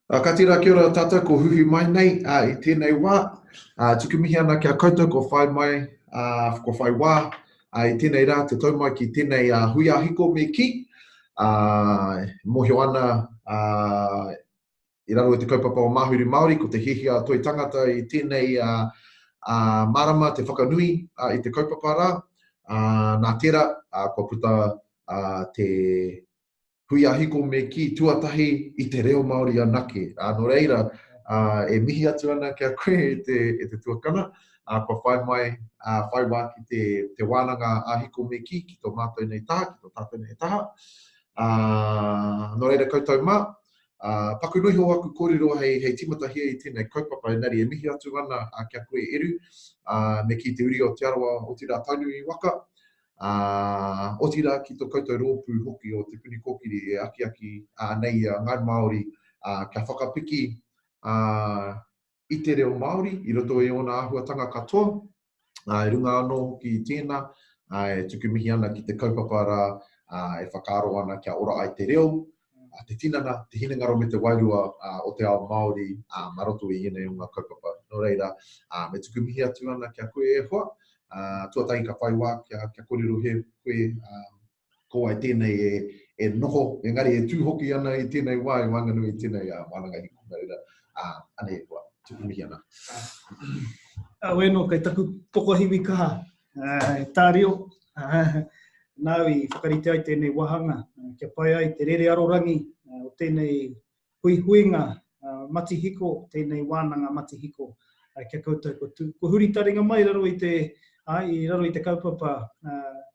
Ka tira kia ora tātou ko huhi mai nei i tēnei wā. Tuku mihi ana ki a koutou kua whai mai, kua whai wā i tēnei rā te tau mai ki tēnei hui ā-hiko me kī. Mōhio ana i raro i te kaupapa o Māhuru Māori, ko te hiahia a Toi Tangata i tēnei marama te whakanui i te kaupapa rā. Nā tērā, kua puta te Hui a Hiko me kī tuatahi i te reo Māori anake. Ā, nō reira, ā, e mihi atu ana ki a koe e te, e te tuakana, ā, kua whai mai, ā, whai wā ki te, te wānanga a Hiko me kī, ki tō mātou nei taha, ki tō tātou nei taha. Ā, nō reira koutou mā, ā, paku noa iho aku kōrero hei, hei tīmatahia i tēnei kaupapa, engari e mihi atu ana ki a koe Eru, ā, me kī te uri o Te Arawa, otirā Tainui waka, Ā, otirā ki tō koutou rōpū hoki o Te Puni Kōkiri e akiaki nei i a Ngāi Māori kia whakapiki i te reo Māori i roto i ōna āhuatanga katoa, ā, i runga anō hoki i tēnā, e tuku mihi ana ki te kaupapa rā e whakaaro ana kia ora ai te reo, te tinana, te hinengaro me te wairua o te ao Māori mā roto i ēnei o ngā kaupapa. Nō reira, me tuku mihi atu ana ki a koe e hoa, Uh, tuatahi ka whai wā kia, kia kōrero he koe, uh, ko wai tēnei e, e noho, engari e tū hoki ana i tēnei wā i waenganui i tēnei uh, wānanga hiko. Nō reira, uh, anei e hoa, tuku mihi ana. Auē nō, kei taku pokohiwi kaha, uh, e Tārio, uh, nāu i whakarite ai tēnei wāhanga, uh, kia pai ai te rere arorangi uh, o tēnei huihuinga matihiko, tēnei wānanga matihiko kia koutou kua tū. Kua huri taringa mai i raro i te, ā, i raro i te kaupapa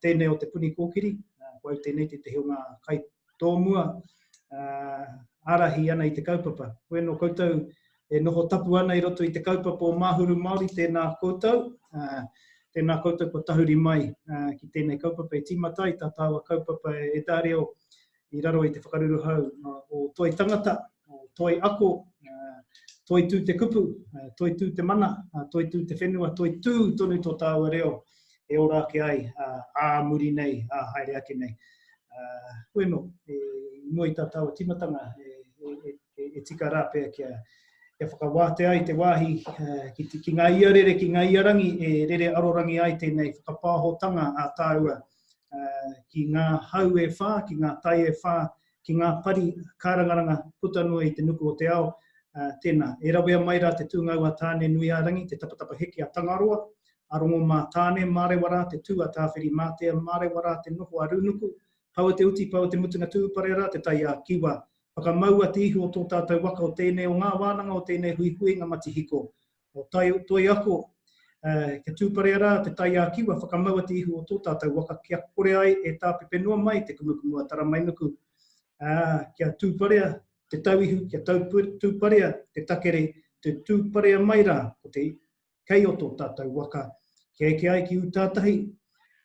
tēnei o Te Puni Kōkiri, ko au tēnei tētehi o ngā kaitōmua ārahi ana i te kaupapa. Koe nō koutou e noho tapu ana i roto i te kaupapa o Māhuru Māori, tēnā koutou, tēnā koutou kua tahuri mai ki tēnei kaupapa e tīmata ai tā tāua kaupapa e Dario i raro i te whakaruruhau o Toi Tangata, o Toi Ako, Toi Tū Te Kupu, Toi Tū Te Mana, Toi Tū Te Whenua, Toi Tū tonu tō tāua reo e ora ake ai ā muri nei, ā haere ake nei. Hoi anō, i mua i tā tāua tīmatanga, e tika rā pea kia, kia whakawātea ai te wāhi ki, ki ngā iarere, ki ngā iarangi e rere arorangi ai tēnei whakapāhotanga a tāua ki ngā hau e whā, ki ngā tai e whā, ki ngā pari kārangaranga puta noa i te nuku o te ao, tēnā, e rawea mai rā te tūngau a Tāne-nui-ā-rangi, te tapatapa heke a Tangaroa, a Rongo-mā-Tāne, mārewa rā te tū a Tāwhiri-mātea, mārewa rā te noho a Rūnuku, paua te uti, paua te mutunga tūpare rā te tai a Kiwa, whakamaua te ihu o tō tātou waka o tēnei o ngā wānanga o tēnei huihuinga matihiko, o tai, toi ako, kia tūparea rā te tai ā-Kiwa, whakamaua te ihu o tō tātou waka kia kore ai e tāpepe noa mai te kumukumu a Taramainuku, ā, kia tūparea te tauihu, kia tūparea te takere, te tūparea mai rā ko te kei o tō tātou waka, kia eke ai ki Ūtātahi,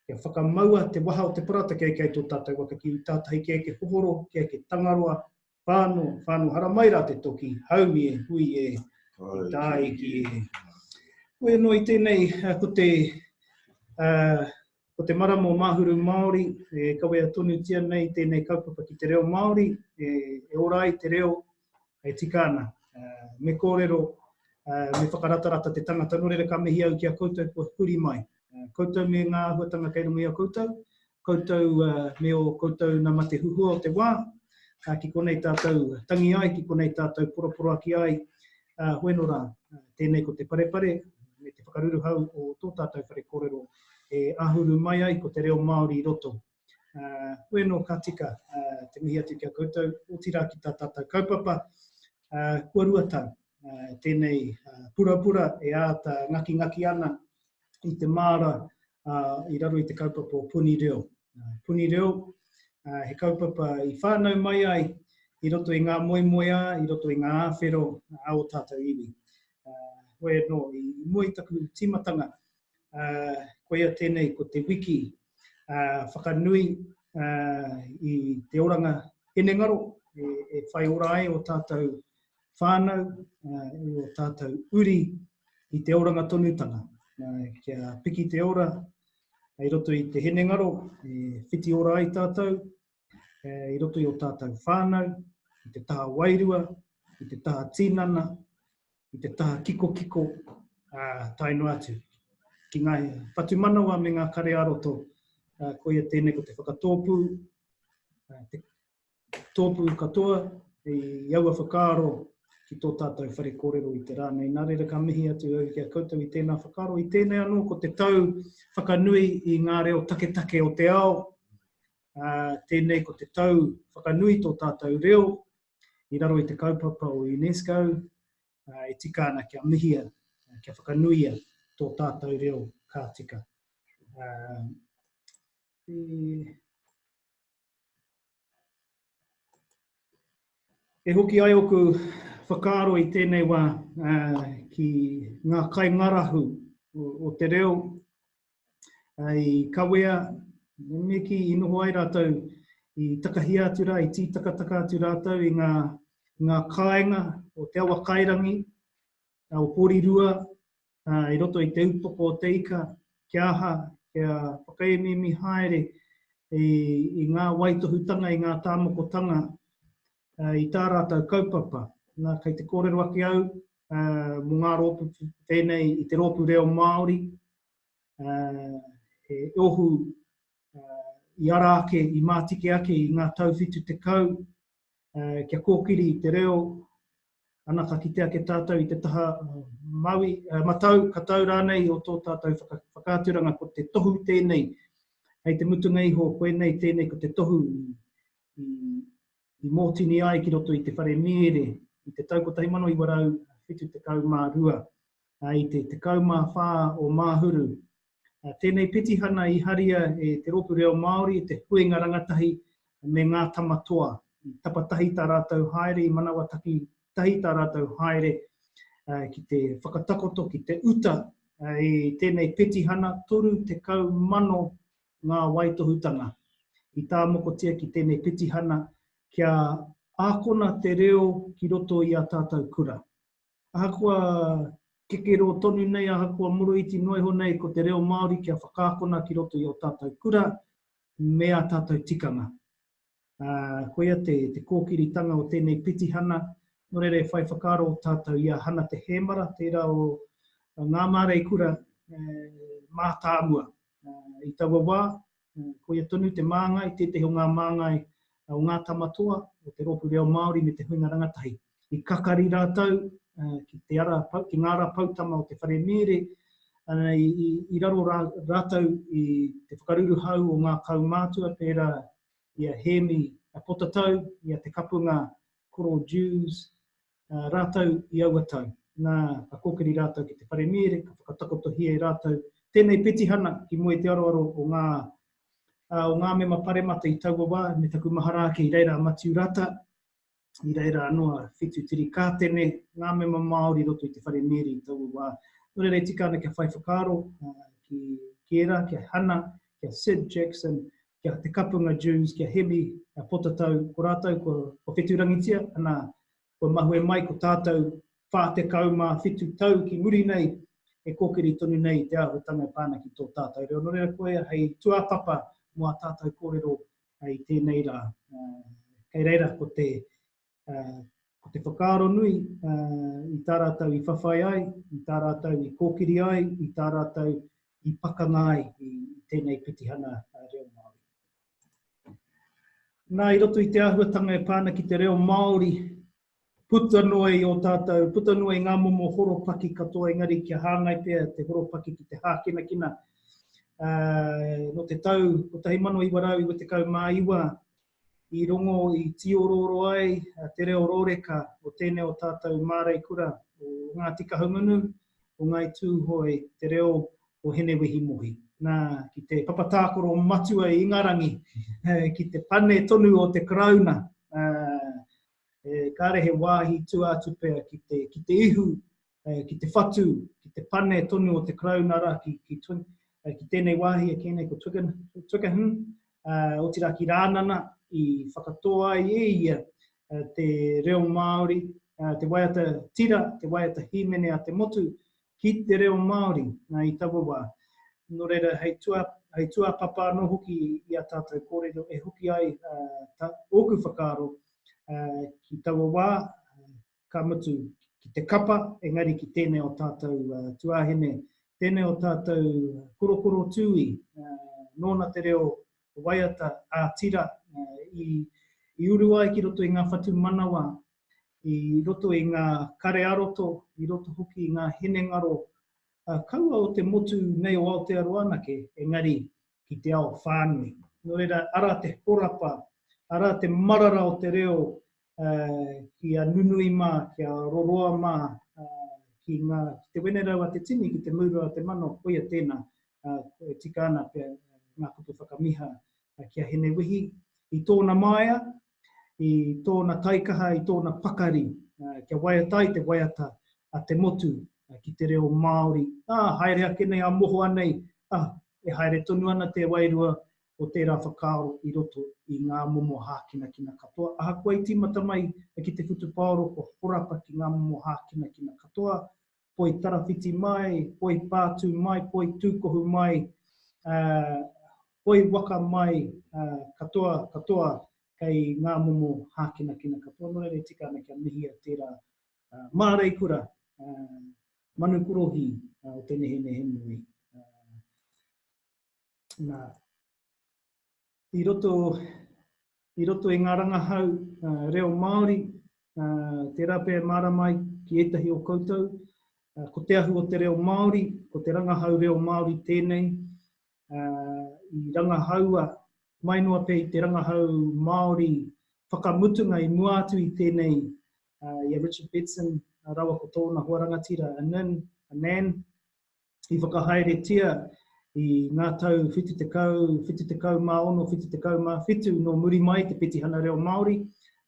kia whakamaua te waha o te parata kia eke ai tō tātou waka ki Ūtātahi, kia eke hohoro, kia eke Tangaroa, Whano, whano haramai rā te toki, haumi e, hui e, i tāiki e. Koe anō i tēnei, ko te, uh, ko te marama o Māhuru Māori, e kawea tonutia nei tēnei kaupapa ki te reo Māori, e, e ora ai te reo e tika ana. Uh, me kōrero, uh, me whakaratarata te tangata, nō reira ka mihi au ki a koutou kua huri mai. Uh, koutou me ngā āhuatanga kei runga i a koutou, koutou me ō koutou nā mate huhua o te wā, ki konei tātou tangi ai, ki konei tātou poroporoaki ai, hoi nō rā, tēnei ko te parepare me te whakaruruhau o tō tātou whare kōrero e āhuru mai ai ko te reo Māori i roto. Hoi anō ka tika te mihi atu ki a koutou, otirā ki tā tātou kaupapa, kua ruatau tēnei purapura e āta ngakingaki ana i te māra i raro i te kaupapa o Puni Reo. Puni Reo, he kaupapa i whānau mai ai i roto i ngā moemoeā, i roto i ngā āwhero a ō tātou iwi. Hoi anō, i mua i taku tīmatanga, koia tēnei ko te wiki whakanui i te oranga hinengaro e whai ora ai ō tātou whānau, i ō tātou uri i te oranga tonutanga. Kia piki te ora i roto i te hinengaro, e whiti ora ai tātou, i roto i ō tātou whānau, i te taha wairua, i i te taha tinana, i te taha kikokiko, ā, tae noa atu ki ngā whatumanawa me ngā kare ā-roto. Ā, koia tēnei ko te whakatōpū, ā, te tōpū katoa i aua whakaaro ki tō tātou whare kōrero i te rā nei. Nā reira ka mihi atu au ki a koutou i tēnā whakaaro. I tēnei anō ko te tau whakanui i ngā reo taketake o te ao. Ā, tēnei ko te tau whakanui tō tātou reo i raro i te kaupapa o UNESCO, e tika ana kia mihia, kia whakanuia tō tātou reo ka tika. E hoki ai oku whakaaro i tēnei wā ki ngā kaingarahu o te reo i kawea, me kī i noho ai rātou, i takahia atu rā, i tītakataka atu rātou i ngā, ngā kāinga o Te Awakairangi, o Porirua, i roto i te upoko o te ika, kia aha, kia whakaemiemi haere i, i ngā waitohutanga, i ngā tāmokotanga, i tā rātou kaupapa. Nā, kei te kōrero ake au mō ngā rōpū pēnei i te rōpū reo Māori, he ohu i ara ake, i mātike ake i ngā tau 70, kia kōkiri i te reo, ana ka kite ake tātou i te taha maui, matau, katau rānei o tō tātou whakaaturanga, ko te tohu tēnei, hei te mutunga iho, koinei tēnei ko te tohu i, i mōtini ai ki roto i te whare mīere i te tau 1972, i te 14 o Māhuru. Tēnei petihana i haria e Te Rōpū Reo Māori, e te Huinga Rangatahi me Ngā Tama Toa. I tapatahi tā rātou haere, i manawataki tahi tā rātou haere ki te whakatakoto, ki te uta i tēnei petihana 30,000 ngā waitohutanga i tāmokotia ki tēnei petihana kia ākona te reo ki roto i ā tātou kura. Ahakoa kekero tonu nei, ahakoa moroiti noa iho nei, ko te reo Māori kia whakaakona ki roto i ō tātou kura me ā tātou tikanga. Ā, koia te, te kōkiritanga o tēnei petihana, nō reira e whai whakaaro tātou i a Hana Te Hēmara, tērā o ngā māreikura mātāmua. I taua wā, koia tonu te māngai, tētehi o ngā māngai o ngā tama toa, o te Rōpū Reo Māori me te Huinga Rangatahi. I kakari rātou ki te ara, ki ngā ara poutama o te whare mīere, i, i, i raro rā, rātou i te whakaruruhau o ngā kaumātua pērā i a Hēmi Potatau, i a Te Kapunga Koro Dewes, rātou i aua tau. Nā, ka kōkiri rātou ki te whare mīere, ka whakatakotohia e rātou tēnei petihana ki mua i te aroaro o ngā, o ngā mema paremata i taua wā, me taku mahara ake i reira a Matiu Rata, i reira anō a Whitu Tirikātene, ngā mema Māori i roto i te whare mīere i taua wā. Nō reira e tika ana kia whai whakaaro ki, ki ērā, ki a Hana, ki a Sid Jackson, ki a Te Kapunga Dewes, ki a Hemi Potatau, ko rātou kua, kua whetūrangitia, ana, kua mahue mai ko tātou 47 tau ki muri nei, e kōkiri tonu nei i te āhuatanga e pā ana ki tō tātou reo. Nō reira koia hei tūāpapa mō ā tātou kōrero i tēnei rā. Kei reira ko te, ko te whakaaro nui i tā rātou i whawhai ai, i tā rātou i kōkiri ai, i tā rātou i pakanga ai i tēnei petihana reo Māori. Nā, i roto i te āhuatanga e pā ana ki te reo Māori, puta noa i ō tātou, puta noa i ngā momo horopaki katoa, engari kia hāngai pea te horopaki ki te hākinakina. Uh, nō te tau 1999, i rongo i tīorooro ai te reo rōreka o tēnei o tātou māreikura o Ngāti Kahungunu, o Ngāi Tūhoe, te reo o Hinewehi Mohi. Nā, ki te papa tākaro matua i Ingarangi, ki te pane tonu o te Karauna, kāre he wāhi tua atu pea ki te, ki te ihu, ki te whatu, ki te pane tonu o te Karauna rā, ki, ki, ki tēnei wāhi e kī nei ko Twickenham, otirā ki Rānana, i whakatō ai e ia te reo Māori, te waiata tira, te waiata hīmene a te motu, ki te reo Māori i taua wā. Nō reira, hei, tua, hei tuapapa anō hoki i a tātou kōrero e hoki ai uh, ta, ōku whakaaro uh, ki taua wā. Ka mutu ki te kapa, engari ki tēnei o tātou tuāhine, tēnei o tātou korokoro tūī, nōna te reo waiata ā-tira i, i uru ai ki roto i ngā whatumanawa, i roto i ngā kare ā-roto, i roto hoki i ngā hinengaro, kaua o te motu nei o Aotearoa anake, engari ki te ao whānui. Nō reira, arā te horapa, arā te marara o te reo ki a Nunui mā, ki a Roroa mā, ki, ngā, ki te wenerau a te tini, ki te murua a te mano, koia tēnā, e tika ana pea ngā kupu whakamiha ki a Hinewehi, i tōna māia, i tōna taikaha, i tōna pakari, kia waiata ai te waiata a te motu ki te reo Māori. Ā, haere ake nei, ā mohoa nei, ā, e haere tonu ana te wairua o tērā whakaaro i roto i ngā momo hākinakina katoa. Ahakoa i tīmata mai ki te whutupaoro kua horapa ki ngā momo hākinakina katoa, poi tarawhiti mai, poi pātū mai, poi tūkohu mai, ā, poi waka mai, ā, katoa, katoa kei ngā momo hākinakina katoa. Nō reira e tika ana kia mihia tērā māreikura, manu korohī o te nehenehenui. Nā, i roto, i roto i ngā rangahau uh, reo Māori, uh, tērā pea e mārama ai ki ētahi o koutou, uh, ko te ahu o te reo Māori, ko te rangahau reo Māori tēnei, uh, i rangahaua, mai noa pea i te rangahau Māori whakamutunga i mua atu i tēnei, uh, i a Richard Betson, rawa ko tōna hoa rangatira, a Nin, a Nan, i whakahaeretia i ngā tau 70, 76, 77 nō muri mai te petihana reo Māori.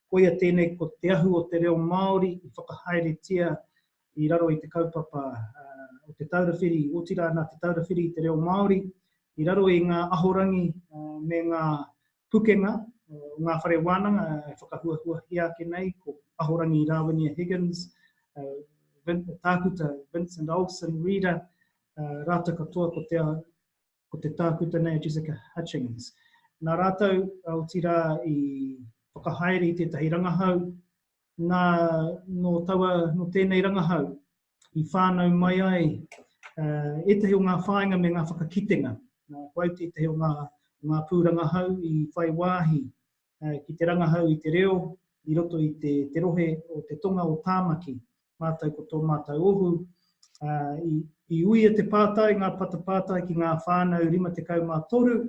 Koia tēnei ko te ahu o te reo Māori i whakahaeretia i raro i te kaupapa o Te Taura Whiri, otirā nā Te Taura Whiri i te reo Māori, i raro i ngā ahorangi me ngā pukenga o ngā whare wānanga e whakahuahuahia ake nei, ko Ahorangi Rāwinia Higgins, Tākuta Vincent Olsen Reeder, rātou katoa ko te, ko te tākuta nei a Jessica Hutchings. Nā rātou, otirā, i whakahaere i tētahi rangahau, nā, nō taua, nō tēnei rangahau, i whānau mai ai uh, ētahi o ngā whāinga me ngā whakakitenga. Nā, ko au tētahi o ngā, o ngā pūrangahau i whai wāhi uh, ki te rangahau i te reo i roto i te, te rohe o te tonga o Tāmaki. Mātou ko tō mātou ohu, uh, i, i uia te pātai, ngā patapātai ki ngā whānau 53,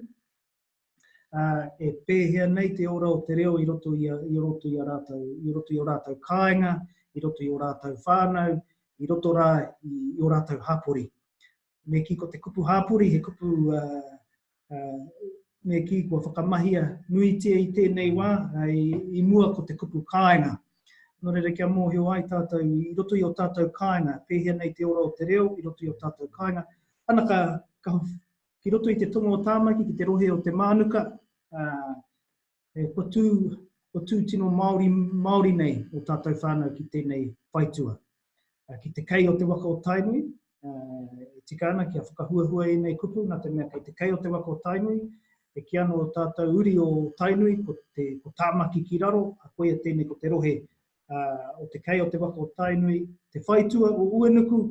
ā, e pēhea nei te ora o te reo i roto i a, i roto i a rātou, i roto i ō rātou kāinga, i roto i ō rātou whānau, i roto rā i, i ō rātou hapori. Me kī ko te kupu hapori he kupu uh, uh, me kī kua whakamahia nuitia i tēnei wā, i, i mua ko te kupu kāinga. Nō reira kia mōhio ai tātou i roto i ō tātou kāinga, pēhea nei te ora o te reo i roto i ō tātou kāinga. Ana ka, ka Ki roto i te tonga o Tāmaki, ki te rohe o Te Mānuka, ā, e, kua tū, kua tū tino Māori, Māori nei o tātou whānau ki tēnei whaitua. Ā, ki te kei o te waka o Tainui, ā, e tika ana kia whakahuahua ēnei kupu, nā te mea kei te kei o te waka o Tainui, e kī ana o tātou uri o Tainui, ko, te, ko Tāmaki ki raro, ā, koia tēnei ko te rohe ā, o te kei o te waka o Tainui, te whaitua o Uenuku,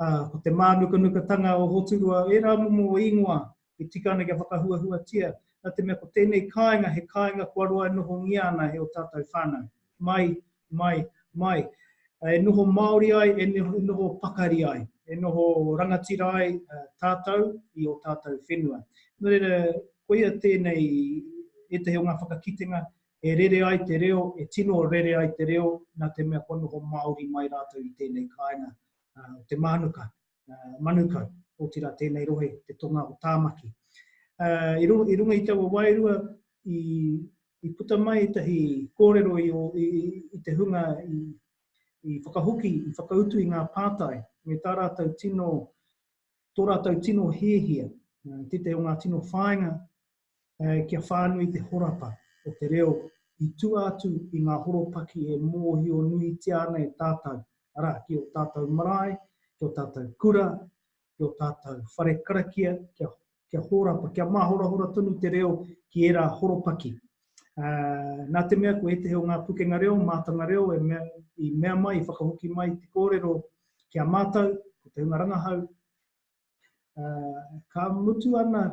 ā, ko te mānukanukatanga o Hoturoa, ērā momo ingoa e tika ana kia whakahuahuatia, nā te mea ko tēnei kāinga he kāinga kua roa e nohongia ana e ō tātou whānau. Mai, mai, mai. E noho Māori ai, e noho pakari ai, e noho rangatira ai tātou i ō tātou whenua. Nō reira, koia tēnei ētahi o ngā whakakitenga e rere ai te reo, e tino rere ai te reo, nā te mea kua noho Māori mai rātou i tēnei kāinga o te Mānuka, Manukau, otirā tēnei rohe, te tonga o Tāmaki. I, i runga i taua wairua, i, i puta mai ētahi kōrero i, i, i te hunga i, i whakahoki, i whakautu i ngā pātai, me tā rātou tino, tō rātou tino hiahia, tētahi o ngā tino whāinga kia whānui te horapa o te reo i tua atu i ngā horopaki e mōhio nuitia ana e tātou, arā, ki ō tātou marae, ki ō tātou kura, ki ō tātou whare karakia, kia, kia hōrapa, kia māhorahora tonu te reo ki ērā horopaki. Nā te mea ko ētehi o ngā pukenga reo, mātanga reo e mea, i mea mai, i whakahoki mai te kōrero ki a mātou, ko te hunga rangahau, ka mutu ana,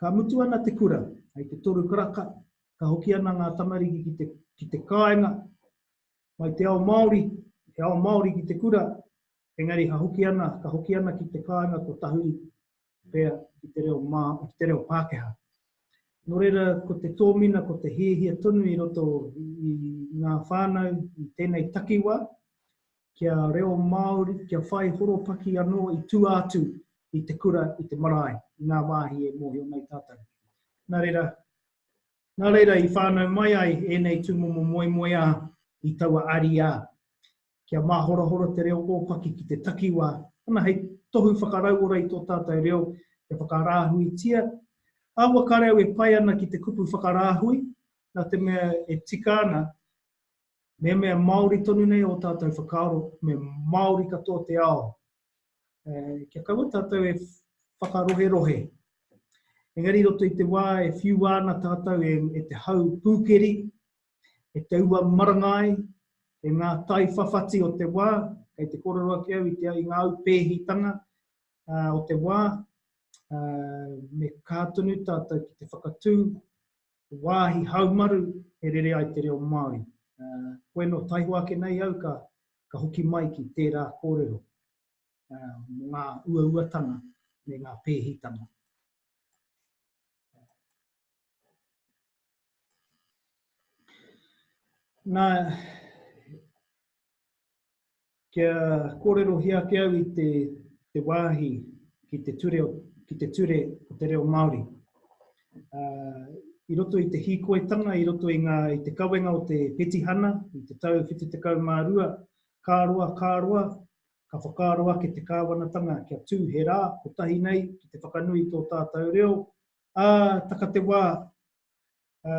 ka mutu ana te kura, hei te toru karaka, ka hoki ana ngā tamariki ki te, ki te kāinga, mai te ao Māori, he ao Māori ki te kura, engari ka hoki ana, ka hoki ana ki te kāinga ko tahuri pea ki te reo mā, ki te reo Pākehā. Nō reira, ko te tōmina, ko te hiahia tonu i roto i ngā whānau i tēnei takiwā, kia reo Māori, kia whai horopaki anō i tua atu i te kura, i te marae, i ngā wāhi e mōhio nei tātou. Nā reira, nā reira i whānau mai ai ēnei tūmomo moemoeā i taua ariā. Kia māhorahora te reo ōpaki ki te takiwā, ana hei tohu whakarauora i tō tātou reo, kia whakarāhuitia. Ahakoa kāre au e pai ana ki te kupu whakarāhui, nā te mea e tika ana, mehemea Māori tonu nei ō tātou whakaaro, me Māori katoa te ao. E, kia kaua tātou e whakaroherohe. Engari i roto i te wā e whiua ana tātou e, e te hau pūkeri, e te ua marangai, e ngā tai whawhati o te wā, kei te kōrero ake au i, te, i ngā aupēhitanga uh, o te wā, uh, me kā tonu tātou ki te whakatū wāhi haumaru e rere ai te reo Māori. Uh, koe no taihoa ake nei au ka, ka hoki mai ki tērā kōrero uh, mō ngā uauatanga me ngā pēhitanga. Nā, kia kōrerohia ake au i te, te wāhi ki te ture, ki te ture o te reo Māori. Uh, I roto i te hīkoitanga, i roto i, ngā, i te kawenga o te petihana, i te tau 72, ka roa, ka roa, ka whakaaro ake te kāwanatanga kia tū he rā kotahi nei ki te whakanui i tō tātou reo, Ā, taka te wā, ā,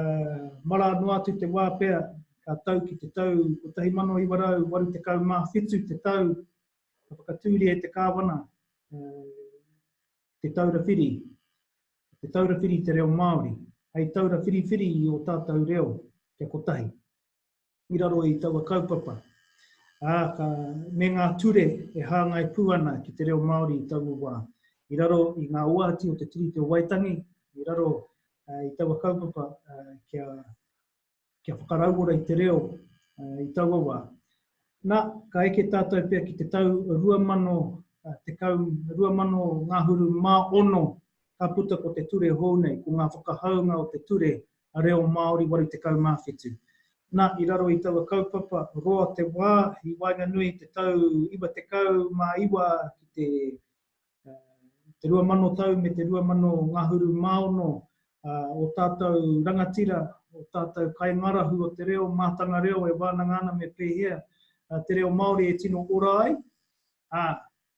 marā noa atu te wā pea, ka tau ki te tau 1987 te tau ka whakatūria e te Kāwana te taura whiri, te taura whiri i te reo Māori, hei taura whiriwhiri i ō tātou reo kia kotahi. i raro i taua kaupapa, ā, ka, me ngā ture e hāngai pū ana ki te reo Māori i taua wā. I raro i ngā oati o te Tiriti o Waitangi, i raro i taua kaupapa kia, kia whakarauora i te reo i taua wā. Nā, ka eke tātou pea ki te tau 2010, 2000 ngahuru mā ono, ka puta ko te ture hou nei, ko ngā whakahaunga o te ture Reo Māori 87. Nā, i raro i taua kaupapa, roa te wā i waenganui i te tau 99 ki te, te 2000 tau me te 2000 ngahuru mā ono, ō tātou rangatira, ō tātou kaingārahu o te reo, mātanga reo e wānanga ana me pēhea te reo Māori e tino ora ai, ā,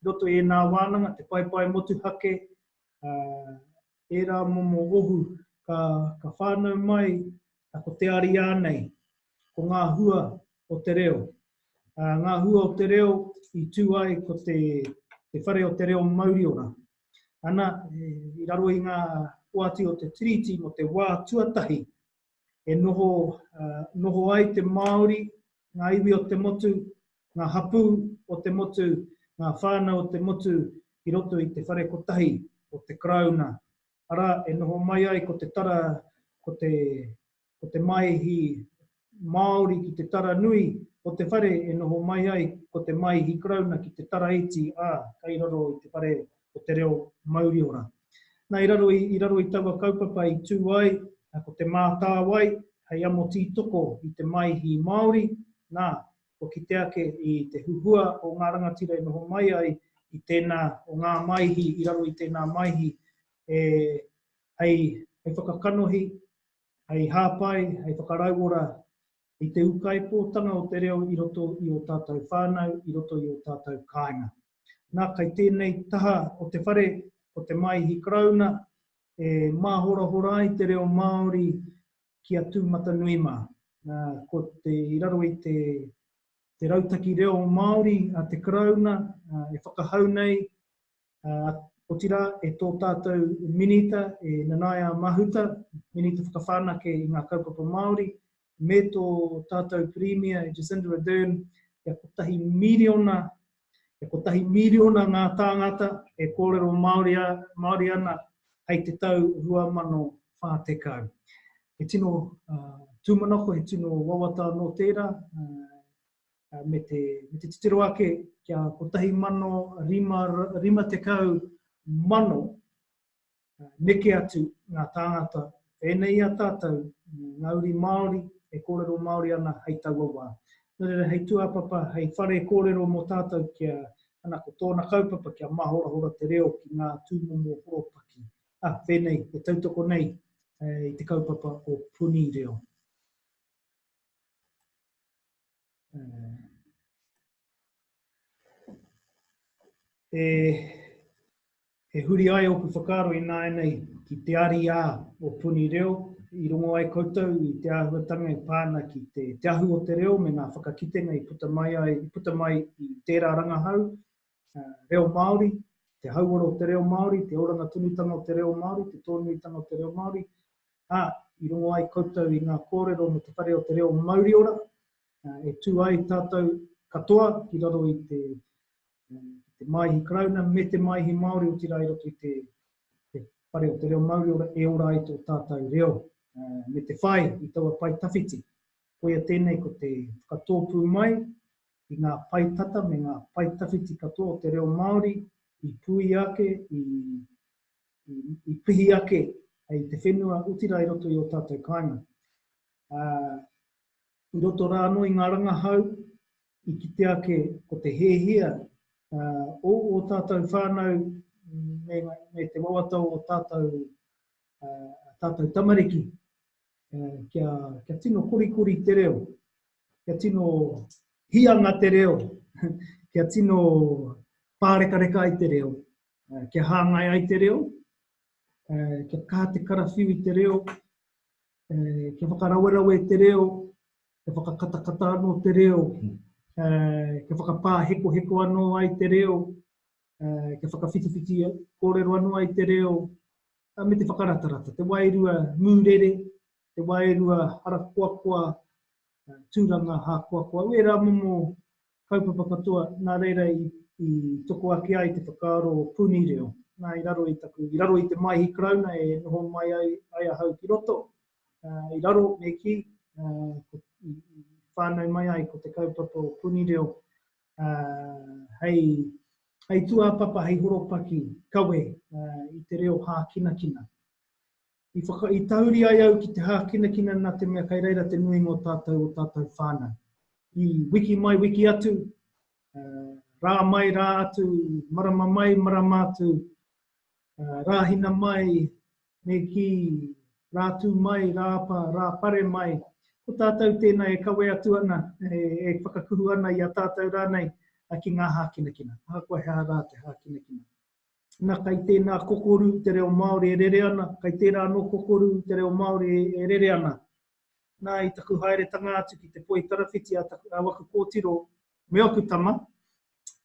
i roto i ēnā wānanga, te paepae motuhake, ērā momo ohu ka, ka whānau mai ko te ariā nei, ko ngā hua o te reo. Ngā hua o te reo i tū ai ko te, te whare o te reo mauriora. Ana, i raro i ngā oati o te Tiriti mō te wā tuatahi e noho, noho ai te Māori, ngā iwi o te motu, ngā hapū o te motu, ngā whānau o te motu ki roto i te whare kotahi o te Karauna. Arā, e noho mai ai ko te tara, ko te, ko te maihi Māori ki te tara nui o te whare e noho mai ai ko te maihi Karauna ki te tara iti, ā, kei raro i te whare o te reo mauriora. Nā, i raro i, i raro i taua kaupapa i tū ai ko Te Mātāwai hei amo tītoko i te maihi Māori, nā, kua kite ake i te huhua o ngā rangatira i noho mai ai i tēnā o ngā maihi, i raro i tēnā maihi, e, hei, hei whakakanohi, hei hāpai, hei whakarauora i te ūkaipōtanga o te reo i roto i ō tātou whānau, i roto i ō tātou kāinga. Nā, kai tēnei taha o te whare, ko te Maihi Karauna, e māhorahora ai te reo Māori ki a Tūmatanui mā. Nā, ko te, i raro i te, te rautaki reo Māori a te Karauna e whakahau nei, Otirā, e tō tātou Minita, e Nanaia Mahuta, Minita Whakawhanake i ngā Kaupapa Māori, me tō tātou Pirimia, e Jacinda Ardern, kia kotahi miriona, kia kotahi miriona ngā tāngata e kōrero Māori, Māori ana hei te tau 2040. He tino uh, tūmanako, he tino wawata anō tērā, uh, me te, me te titiro ake kia 1,050 mano neke atu ngā tāngata pēnei i a tātou, ngā uri Māori e kōrero Māori ana hei taua wā. Nō reira, hei tūāpapa, hei whare kōrero mō tātou kia, ana, ko tōna kaupapa kia māhorahora te reo ki ngā tūmomo horopaki. Ah, whēnei, e tautoko nei i te kaupapa o Puni Reo. E, e huri ai ōku whakaaro ināianei ki te ariā o Puni Reo, i rongo ai koutou i te āhuatanga e pā ana ki te, te ahu o te reo me ngā whakakitenga i puta mai ai, i puta mai i tērā rangahau, uh, reo Māori, te hauora o te reo Māori, te oranga tonutanga o te reo Māori, te tōnuitanga o te reo Māori, ā, i rongo ai koutou i ngā kōrero mō Te Whare o te Reo Mauriora, e tū ai tātou katoa ki raro i te, te Maihi Karauna me te Maihi Māori, otirā i roto i te, te Whare o te Reo Mauriora e ora ai tō tātou reo, me te whai i taua pae tawhiti. Koia tēnei ko te whakatōpū mai i ngā pae tata me ngā pae tawhiti katoa o te reo Māori i puia ake, i i pihi ake i te whenua, otirā i roto i ō tātou kāinga. Ā, i roto rā anō i ngā rangahau, i kite ake ko te hēhia o ō tātou whānau me, me te wawata o ō tātou, tātou tamariki kia, kia tino korikori te reo, kia tino hianga te reo, kia tino pārekareka ai te reo, kia hāngai ai te reo, kia kaha te karawhiu i te reo, kia whakarawerawe te reo, kia whakakatakata anō te reo, kia whakapāhekoheko anō ai te reo, kia whakawhitiwhiti kōrero anō ai te reo, me te whakaratarata, te wairua mūrere, te wairua harakoakoa, tūranga hākoakoa, wērā momo kaupapa katoa, nā reira i, i toko ake ai te whakaaro o Puni Reo. Nā, i raro i taku, i raro i te Maihi Karauna e noho mai ai, ai ahau ki roto, uh, i raro me kī, uh, ko, i, i whānau mai ai ko te kaupapa o Puni Reo, uh, hei, hei tūāpapa, hei horopaki kawe uh, i te reo hākinakina. I, whaka, i tahuri ai au ki te hākinakina nā te mea kai reira te nuinga o tātou o tātou whānau. I wiki mai, wiki atu, uh, rā mai, rā atu, marama mai, marama atu, uh, rāhina mai, me kī, rātū mai, rāpa, rāpare mai. Ko tātou tēnā e kawe atu ana, e, e whakakuhu ana i a tātou rānei ki ngā hākinakina. Ahakoa he aha rā te hākinakina. Na, kai tēnā kokoru te reo Māori e rere ana, kai tērā anō kokoru te reo Māori e rere ana. Nā, i taku haeretanga atu ki te poi tarawhiti a, taku, a waku kōtiro me aku tama,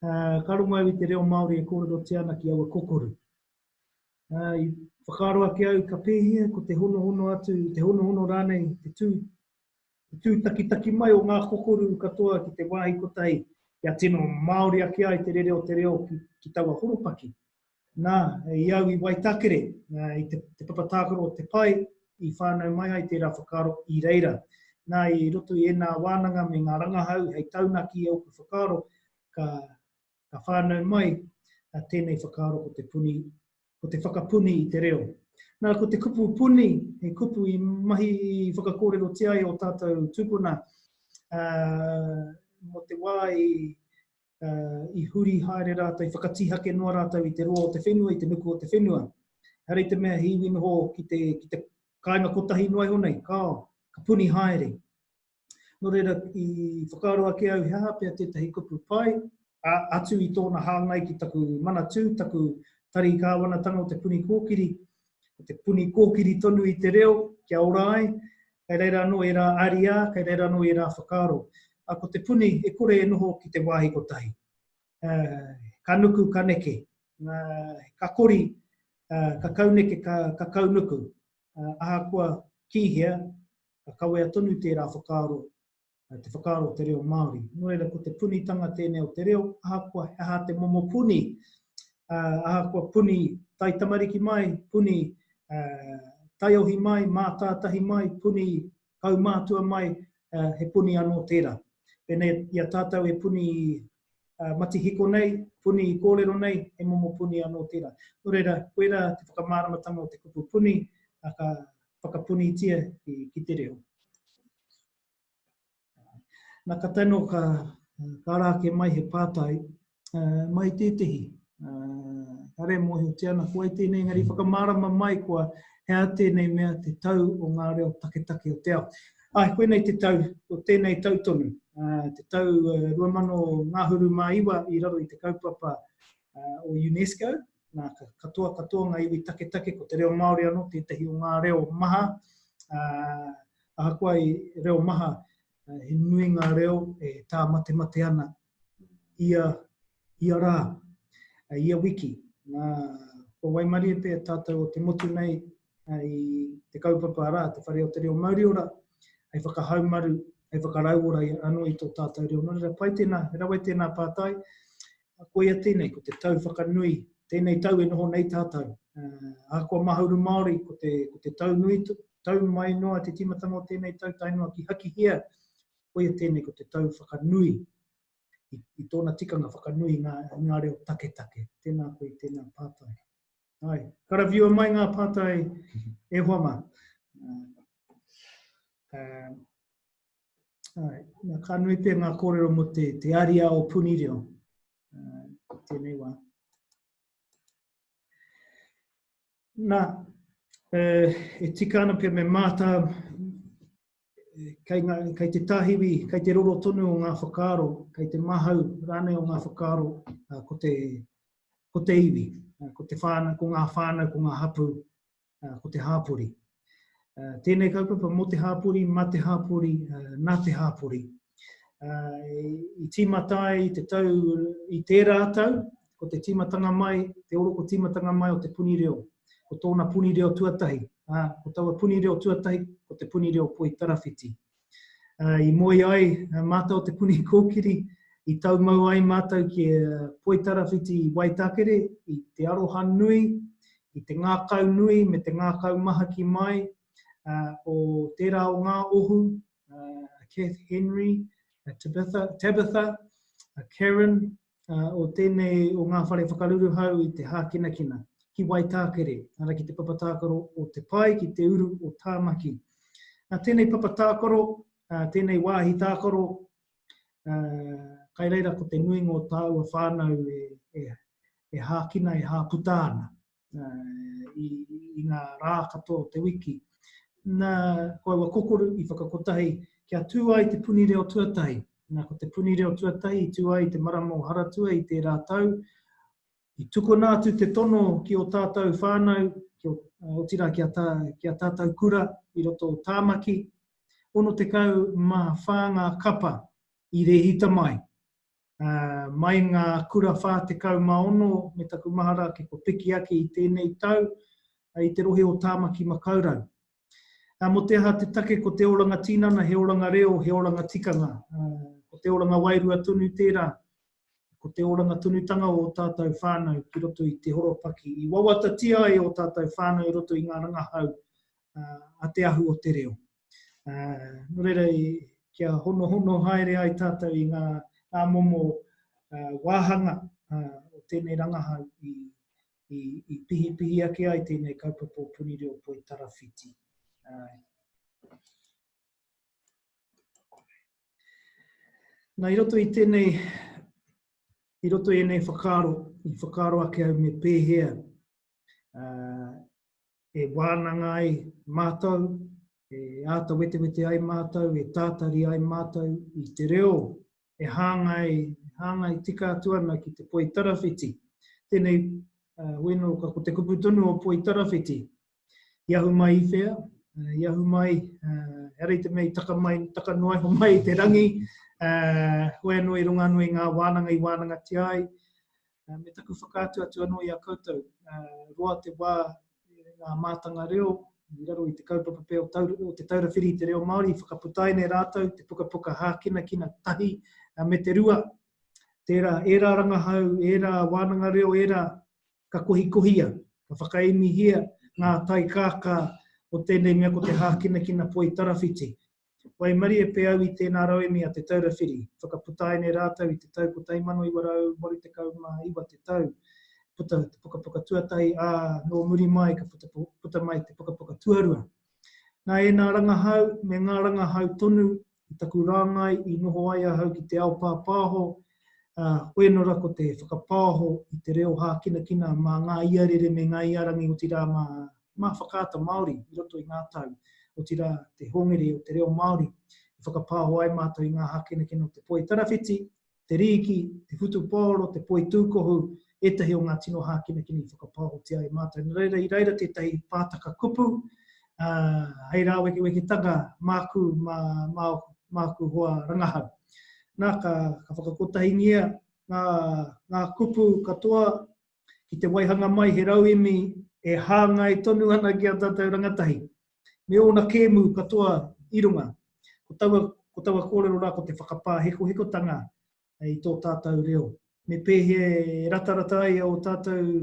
uh, ka rongo au i te reo Māori e kōrerotia ana ki aua kokoru. Uh, i whakaaro ake au ka pēhea ko te honohono atu, te honohono rānei, te tū te tūtakitaki mai o ngā kokoru katoa ki te wāhi kotahi, kia tino Māori ake ai te rere o te reo ki, ki taua horopaki. Nā, i au i Waitakere, i te, te papa tākaro o Te Pae, i whānau mai ai tērā whakaaro i reira. Nā, i roto i ēnā wānanga me ngā rangahau hei taunaki i ōku whakaaro, ka, ka whānau mai tēnei whakaaro ko te puni, ko te whakapuni i te reo. Nā, ko te kupu puni, he kupu i mahi i whakakōrerotia ai o tātou tūpuna uh, mō te wā i, uh, i huri haere rātou, i whakatīhake noa rātou i te roa o te whenua, i te nuku o te whenua. Ehara i te mea he iwi noho ki te, ki te kāinga kotahi noa iho nei, kāo, ka puni haere. Nō reira, i whakaaro ake au he aha pea tētahi kupu pai, ā, atu i tōna hāngai ki taku manatū, taku tari kāwanatanga o Te Puni Kōkiri, ko te puni kōkiri tonu i te reo kia ora ai, kei reira anō ērā ariā, kei reira anō ērā whakaaro. Ā, ko te puni e kore e noho ki te wāhi kotahi. Ā, ka nuku, ka neke. Ka kori, ka kauneke, ka, ka kaunuku. Ahakoa ki hea, ka kawea tonu tērā whakaaro, te whakaaro o te reo Māori. Nō reira, ko te punitanga tēnei o te reo, ahakoa he aha te momo puni, ahakoa puni taitamariki mai, puni taiohi mai, mātātahi mai, puni kaumātua mai, he puni anō tērā. Pēnei i a tātou e puni matihiko nei, puni kōrero nei, he momo puni anō tērā. Nō reira, koirā te whakamāramatanga o te kupu puni, ka whakapunitia ki, ki te reo. Nā ka tano ka, ka ara ake mai he pātai uh, mai tētehi. Uh, kāre mōhiotia ana ko wai tēnei, engari whakamārama mai kua he aha tēnei mea te tau o ngā reo taketake o te ao. Ai, koinei te tau, ko tēnei tau tonu, uh, te tau uh, 2000 ngahuru mā iwa i raro i te kaupapa uh, o UNESCO, nā, ka, katoa katoa ngā iwi taketake, ko te reo Māori anō tētahi o ngā reo maha, uh, ahakoa i reo maha, he nui ngā reo e tāmatemate ana ia, ia rā, ia wiki. Nā, kua waimarie pea tātou o te motu nei i te kaupapa rā, te Whare o te Reo Mauriora, hei whakahaumaru, hei whakarauora anō i tō tātou reo. Nō reira, pai tēnā, he rawe tēnā pātai. Koia tēnei, ko te tau whakanui, tēnei tau e noho nei tātou. Ahakoa Mahuru Māori, ko te, ko te tau nui, tau mai noa te tīmatanga o tēnei tau, tae noa ki Hakihea, koia tēnei ko te tau whakanui, i, i tōna tikanga whakanui i ngā, i ngā reo taketake. Tēnā koe, tēnā pātai. Ai, karawhiua mai ngā pātai e hoa mā. Uh, ai, nā, ka nui pea ngā kōrero mō te, te ariā o puni reo. Uh, tēnei wā. Nā, e tika ana pea me mātā, kei, ngā, kei te tāhiwi, kei te roro tonu o ngā whakaaro, kei te mahau rānei o ngā whakaaro, ko te, ko te iwi, ko te whānau, ko ngā whānau, ko ngā hapū, ko te hāpori. Tēnei kaupapa mō te hāpori, mā te hāpori, nā te hāpori. I tīmata ai i te tau, i tērā tau, ko te tīmatanga mai, te oroko tīmatanga mai o te puni reo, ko tōna puni reo tuatahi, ā, ko taua puni reo tuatahi, ko te puni reo Poitarawhiti. I moe ai mātou o te puni kōkiri, i taumau ai mātou ki Poitarawhiti i Waitakere, i te aroha nui, i te ngākau nui me te ngākau mahaki mai o tērā o ngā ohu, a Kath Henry, a Tabitha, Tabitha, a Karen, o tēnei o ngā whare whakaruruhau i te hākinakina, ki Waitākere, ara ki te papa tākaro o Te Pae, ki te uru o Tāmaki. Nā tēnei papa tākaro, tēnei wāhi tākaro, kai reira ko te nuinga o tāua whānau e, e, e hākina, e hāputa ana. i, i ngā rā katoa o te wiki. Nā, ko aua kokoru i whakakotahi kia tū ai te puni reo tuatahi. Nā, ko te puni reo tuatahi i tū ai i te marama o Haratua i tērā tau, i tukuna atu te tono ki ō tātou whānau, ki o, otirā ki a, tā, ki a tātou kura i roto o Tāmaki, 64 ngā kapa i rēhita mai. Mai ngā kura 46 me taku mahara ake kua piki ake i tēnei tau i te rohe o Tāmaki Makaurau. Mō te aha te take ko te oranga tinana he oranga reo, he oranga tikanga. Ko te oranga wairua tonu tērā. Ko te oranga tonutanga o ō tātou whānau ki roto i te horopaki. I wawatatia ai ō tātou whānau i roto i ngā rangahau a Te Ahu o te Reo. Nō reira, kia honohono haere ai tātou i ngā, ngā momo wāhanga o tēnei rangahau i, i, i pihipihi ake ai tēnei kaupapa o Puni Reo Poitarawhiti. Nā, i roto i tēnei, i roto i ēnei whakaaro, i whakaaro ake au me pēhea uh, e wānanga ai mātou, e āta wetewete ai mātou, e tātari ai mātou i te reo e hāngai, hāngai tika atu ana ki te poitarawhiti. Tēnei, uh, weno, ko te kupu tonu o poitarawhiti. I ahu mai i whea, uh, i ahu mai, uh, ehara i te mea i taka, mai, taka noa iho mai i te rangi, uh, hoi anō i runga anō i ngā wānanga i wānangatia ai. Me taku whakaatu atu anō i a koutou, roa te wā ngā mātanga reo i raro i te kaupapa pea o, taur, o te Taura Whiri i te Reo Māori, i whakaputaine rātou te pukapuka hākinakina tahi me te rua. Tērā, ērā rangahau, ērā wānanga reo, ērā ka kohikohia, ka whakaemihia ngā taikākā o tēnei mea ko te hākinakina poi tarawhiti. Waimarie pea au i tēnā rauemi a Te Taura Whiri, whakaputaine rātou i te tau 1989 te tau, puta te pukapuka tuatahi, ā, nō muri mai ka puta, puta mai te pukapuka tuarua. Nā ēnā rangahau me ngā rangahau tonu i taku rāngai i noho ai ahau ki te ao pāpāho, ā, koinora ko te whakapāho i te reo hākinakina mā ngā iarere me ngā iārangi otirā mā mā Whakaata Māori i roto i ngā tau, otirā te hongere o te reo Māori, i whakapāho ai mātou i ngā hākinakina o te poi tarawhiti, te rīki, te whutupaoro, te poi tūkohu, ētahi o ngā tino hākinakina i whakapāhotia ai mātou. Nō reira, i reira tētahi pātaka kupu, ā, hei rāwekeweketanga māku, mā, mā, māku hoa rangahau. Nā, ka, ka whakakotahingia ngā, ngā kupu katoa ki te waihanga mai he rauemi e hāngai tonu ana ki a tātou rangatahi, me ōna kēmu katoa i runga. Ko taua, ko taua kōrero rā ko te whakapāhekohekotanga i tō tātou reo. Me pēhea e ratarata ai ō tātou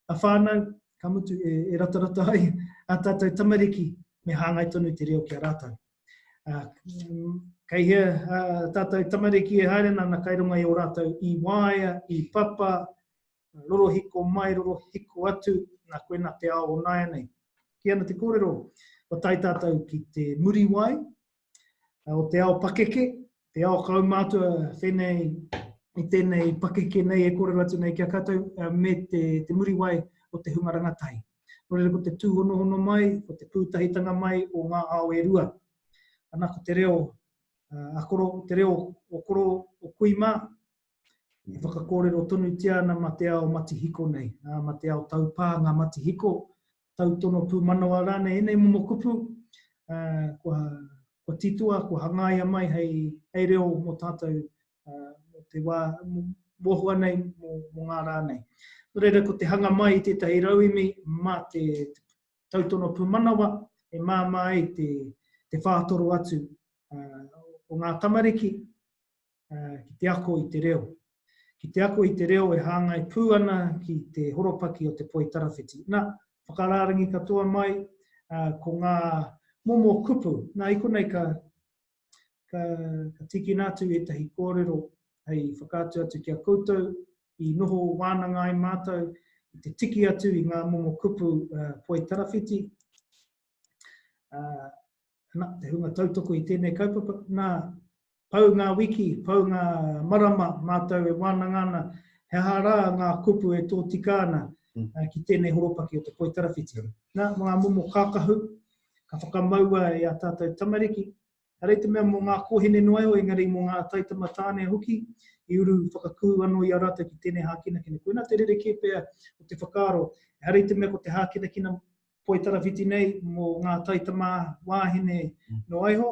a whānau, ka mutu e, e ratarata ai a tātou tamariki, me hāngai tonu te reo ki a rātou. Uh, kei hea uh, tātou tamariki e haere ana, kai runga i o rātou i waea, i papa, rorohiko mai, rorohiko atu, nā koe nā te ao o nāianei. Ki ana te kōrero, kua tae tātou ki te muriwai, o te ao pakeke, te ao kaumātua whenei i tēnei pakeke nei e kōrero atu nei ki a koutou, me te, te muriwai o te hunga rangatahi. Nō reira ko te tūhonohono mai, ko te pūtahitanga mai o ngā ao e rua. Ana ko te reo a koro, te reo o koro o kui mā, e whakakōrero tonutia ana ma te ao matihiko nei, ma te ao taupā ngā matihiko, tautono pūmanawa rānei, ēnei momo kupu, kua, kua titoa, kua hangaia mai hei, hei reo mō tātou mō te wā, mōhua nei, mō, mō ngā rā nei. Nō reira, ko te hanga mai i tētahi rauemi mā te, te tautono pūmanawa e māmā ai te, te whātoro atu uh, o ngā tamariki uh, ki te ako i te reo. Ki te ako i te reo e hāngai pū ana ki te horopaki o te poi tarawhiti. Nā, whakarārangi katoa mai uh, ko ngā momo kupu. Nā, i konei ka, ka, ka tīkina atu ētahi kōrero hei whakaatu atu ki a koutou i noho wānanga ai mātou i te tiki atu i ngā momo kupu uh, poi tarawhiti. Uh, na, te hunga tautoko i tēnei kaupapa, nā, pau ngā wiki, pau ngā marama mātou e wānanga ana, he aha rā ngā kupu e tōtika ana mm. uh, ki tēnei horopaki o te poi tarawhiti. Nā, ngā momo kākahu, ka whakamaua e ā tātou tamariki, ehara i te mea mō ngā kōhine noa iho, engari mō ngā taitama tāne hoki, i uru whakakū anō i a rātou ki tēnei hākinakina. Koinā te rerekē pea o te whakaaro, ehara i te mea ko te hākinakina poi tarawhiti nei mō ngā taitama wāhine mm. noa iho,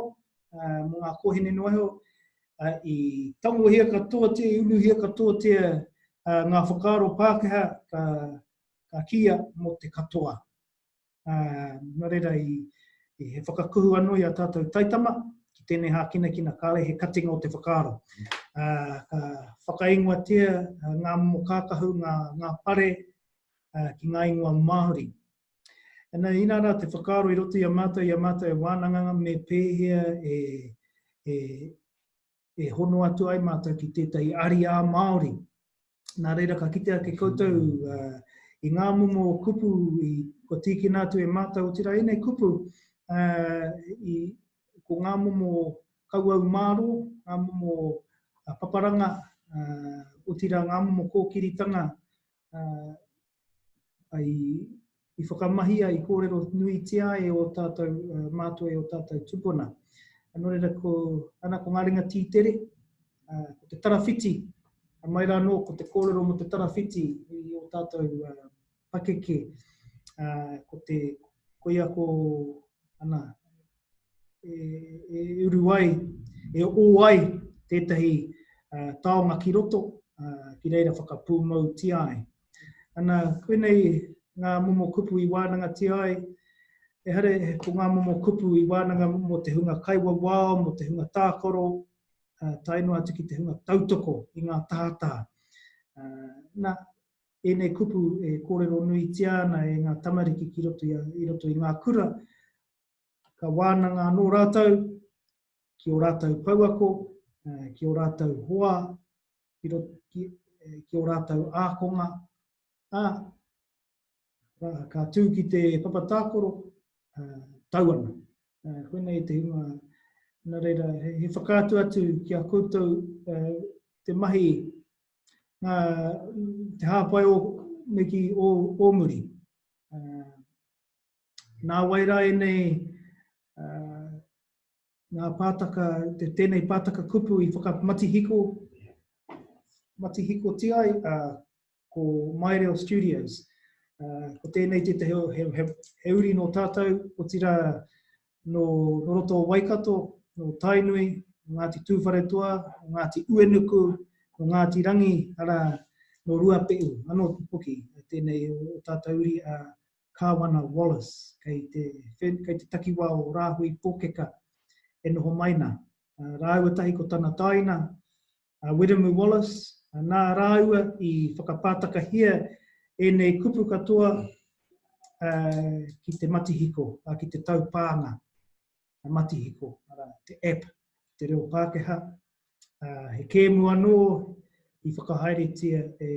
mō ngā kōhine noa iho, i tangohia katoatia, i unuhia katoatia ngā whakaaro Pākehā ka, ka kīia mō te katoa. Ā, nō reira i, i he whakakuhu anō i a tātou taitama ki tēnei hākinakina, kāre he katinga o te whakaaro. Ā, ka whakaingoatia ngā momo kākahu, ngā, ngā pare ā, ki ngā ingoa Māori. Ana, inā rā te whakaaro i roto i a mātou, i a mātou e wānanga me pēhea e, e, e hono atu ai mātou ki tētahi ariā Māori. Nā reira ka kite ake koutou uh, i ngā momo kupu i, kua tīkina atu e mātou, otirā ēnei kupu uh, i, ko ngā momo kauau mārō, ngā momo uh, paparanga, uh, otirā ngā momo kōkiritanga uh, i, i whakamahia, i kōrero nuitia ai e ō tātou uh, mātua, e ō tātou tupuna. Nō reira, ko, ana, ko ngā ringa tītere, uh, ko te tarawhiti, mai rā nō ko te kōrero mō te tarawhiti i ō tātou uh, pakeke, uh, ko te, koia ko, ana, e, e uru ai, e ō ai tētahi uh, taonga ki roto, ki reira whakapūmautia ai. Ana, koinei ngā momo kupu i wānangatia ai, ehara ko ngā momo kupu i wānanga mō te hunga kaiwawao, mō te hunga tākaro, tae noa atu ki te hunga tautoko i ngā tātā. Nā, ēnei kupu e kōrero nuitia ana e ngā tamariki ki roto i, i roto i ngā kura, ka wānanga anō rātou ki ō rātou pouako, ki ō rātou hoa, ki, ki, ki ō rātou ākonga, ā, ka tū ki te papa tākaro, tau ana. Koinei te hunga, nā reira, he, he whakaatu atu ki a koutou te mahi, ngā, te hāpai o, me ki o, o muri. Nā wai rā ēnei ngā pātaka, te, tēnei pātaka kupu i whakamatihiko, matihikotia ai, uh, ko Maireo Studios. Uh, ko tēnei tētahi he, he, he uri nō tātou, otirā nō, nō roto o Waikato, nō Tainui, nō Ngāti Tūwharetoa, nō Ngāti Uenuku, nō Ngāti Rangi, arā, nō Ruape'u, anō hoki, tēnei o tātou uri a Kāwana Wallace, kei te, kei te takiwā o Rāhui Pōkeka e noho mai nā. Rāua tahi ko tana tāina, a Wiremu Wallace, nā rāua i whakapātakahia ēnei kupu katoa ki te matihiko, ki te taupānga matihiko, arā, te app, te reo Pākehā. He kēmu anō i whakahaeretia e,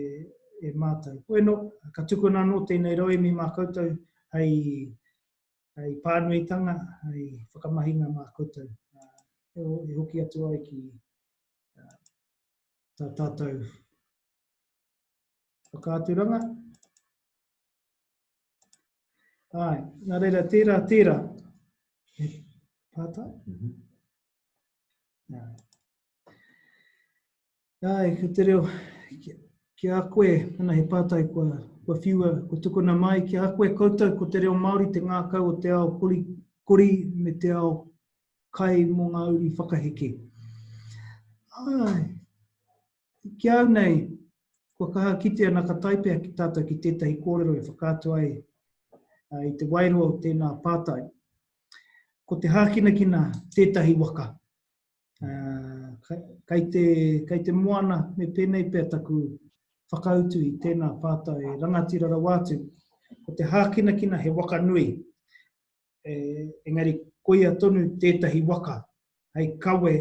e mātou. Bueno, ka tukuna anō tēnei rauemi mā koutou hei, hei pānuitanga, hei whakamahinga mā koutou. E hoki atu ai ki tā tātou whakaaturanga. Ai, nā reira, tērā, tērā. He pātai? Mm -hmm. Ai, ko te reo, ki, ki a koe, ana he pātai kua, kua whiua, kua tukuna mai, ki a koe koutou ko te reo Māori te ngākau o te ao kori, kori me te ao kai mō ngā uri whakaheke. Ai, ki au nei, kua kaha kitea nā ka tae pea ki tātou ki tētahi kōrero e whakaatu ai i te wairua o tēnā pātai. Ko te hākinakina tētahi waka. Kei te, kei te moana me pēnei pea taku whakautu i tēnā pātai e rangatira rawa atu. Ko te hākinakina he waka nui, e, engari koia tonu tētahi waka hei kawe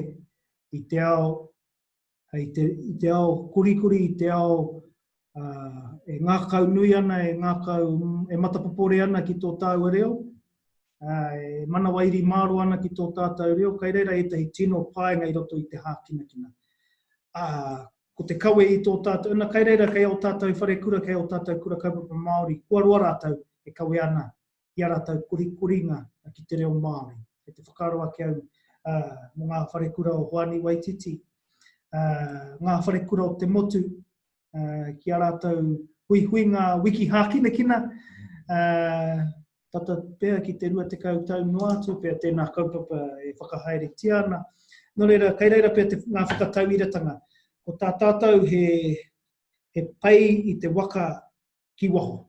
i te ao i te, i te ao korikori, i te ao uh, e ngākau nui ana, e ngākau, e matapopore ana ki tō tāua reo, uh, e manawairi māro ana ki tō tātou reo, kei reira ētahi tino painga i roto i te hākinakina. Uh, ko te kawe i tō tātou, ana kei reira kei ō tātou wharekura, kei ō tātou kura kaupapa Māori, kua roa rātou e kawe ana i a rātou korikoringa ki te reo Māori. Kei te whakaaro ake au uh, mō ngā wharekura o Hoani Waititi, uh, ngā wharekura o te motu, uh, ki a rātou huihuinga wiki hākinakina, uh, tata pea ki te 20 tau noa atu pea tēnā kaupapa e whakahaeretia ana. Nō reira, kei reira pea te, ngā whakatauiratanga. Ko tā tātou he, he pei i te waka ki waho.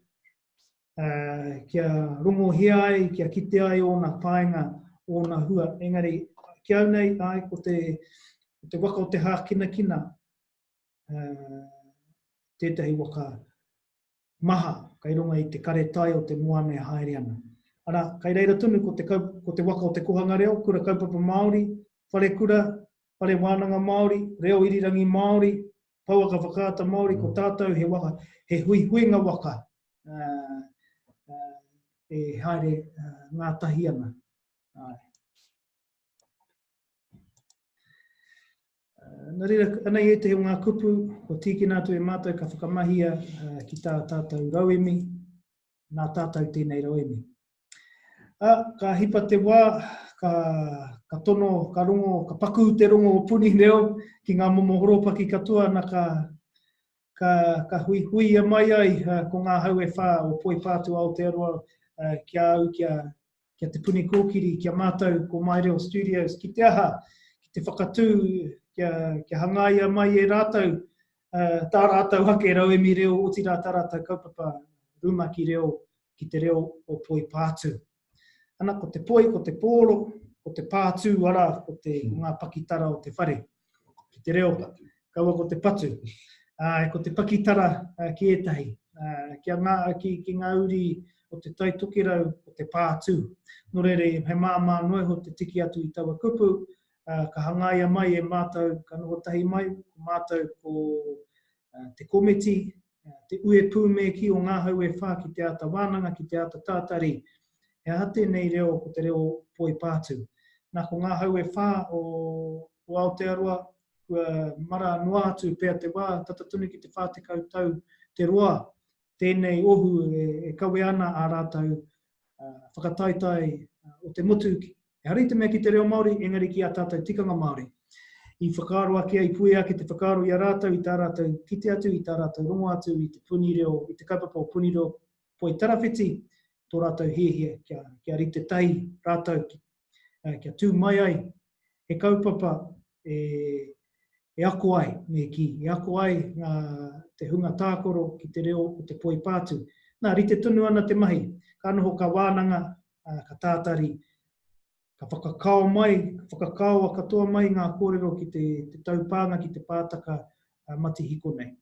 Uh, kia rongohia ai, kia kite ai ōna painga, ōna hua. Engari, ki au nei, ai, ko te, ko te waka o te hākinakina, uh, tētahi waka maha kei runga i te karetai o te moana e haere ana. Ara, kei reira tonu ko te, ko te waka o te kohanga reo, kura kaupapa Māori, wharekura, whare wānanga Māori, reo irirangi Māori, pouaka whakaata Māori, ko tātou he waka, he huihuinga waka uh, uh, e haere uh, ngātahi ana. Ai. Uh, nā reira, anei ētahi o ngā kupu, kua tīkina atu e mātou ka whakamahia uh, ki tā tātou rauemi, nā tātou tēnei rauemi. Ā, ka hipa te wā, ka, ka tono, ka rongo, ka pakū te rongo o Puni Reo ki ngā momo horopaki katoa, na ka, ka, ka huihuia mai ai ko ngā hau e whā o Poipātū Aotearoa ki a au, ki a, ki a Te Puni Kōkiri, ki a mātou ko My Reo Studios, ki te aha, ki te whakatū, kia, kia hangaia mai e rātou. tā rātou ake rauemi reo, otirā tā rātou kaupapa rumaki reo ki te reo o Poipātū. Ana, ko te poi, ko te pōro, ko te pātū, arā, ko te, ko ngā pakitara o te whare. Ki te reo, kaua ko te patu. Ā, ko te pakitara ki ētahi, ki, a ngā, ki, ki ngā uri o te Tai Tokerau, ko te pātū. Nō reira, he māmā noa iho te tiki atu i taua kupu, ā, ka hangaia mai e mātou, ka noho tahi mai, ko mātou ko te komiti, te uepū me kī o ngā hau e whā ki te āta wānanga, ki te āta tātari. He aha tēnei reo ko te reo poipātū? Nā, ko ngā hau e whā o, o Aotearoa, kua mara noa atu pea te wā, tata tonu ki te 40 tau te roa, tēnei ohu e, e kawe ana ā rātou uh, whakataetae o te motu Ehara i te mea ki te reo Māori, engari ki ā tātou tikanga Māori. I whakaaro ake, i puea ake te whakaaro i a rātou, i tā rātou kite atu, i tā rātou rongo atu i te puni reo, i te kaupapa o Puni Reo Poitarawhiti, tō rātou hiahia kia, kia rite tahi rātou, ki, eh, kia tū mai ai he kaupapa e, e ako ai, me kī, e ako ai ngā, te hunga tākoro ki te reo o te poipātū. Nā, rite tonu ana te mahi. Ka noho ka wānanga, ka tātari, ka whakakao mai, ka whakakaoa katoa mai ngā kōrero ki te, te taupānga, ki te pātaka matihiko nei.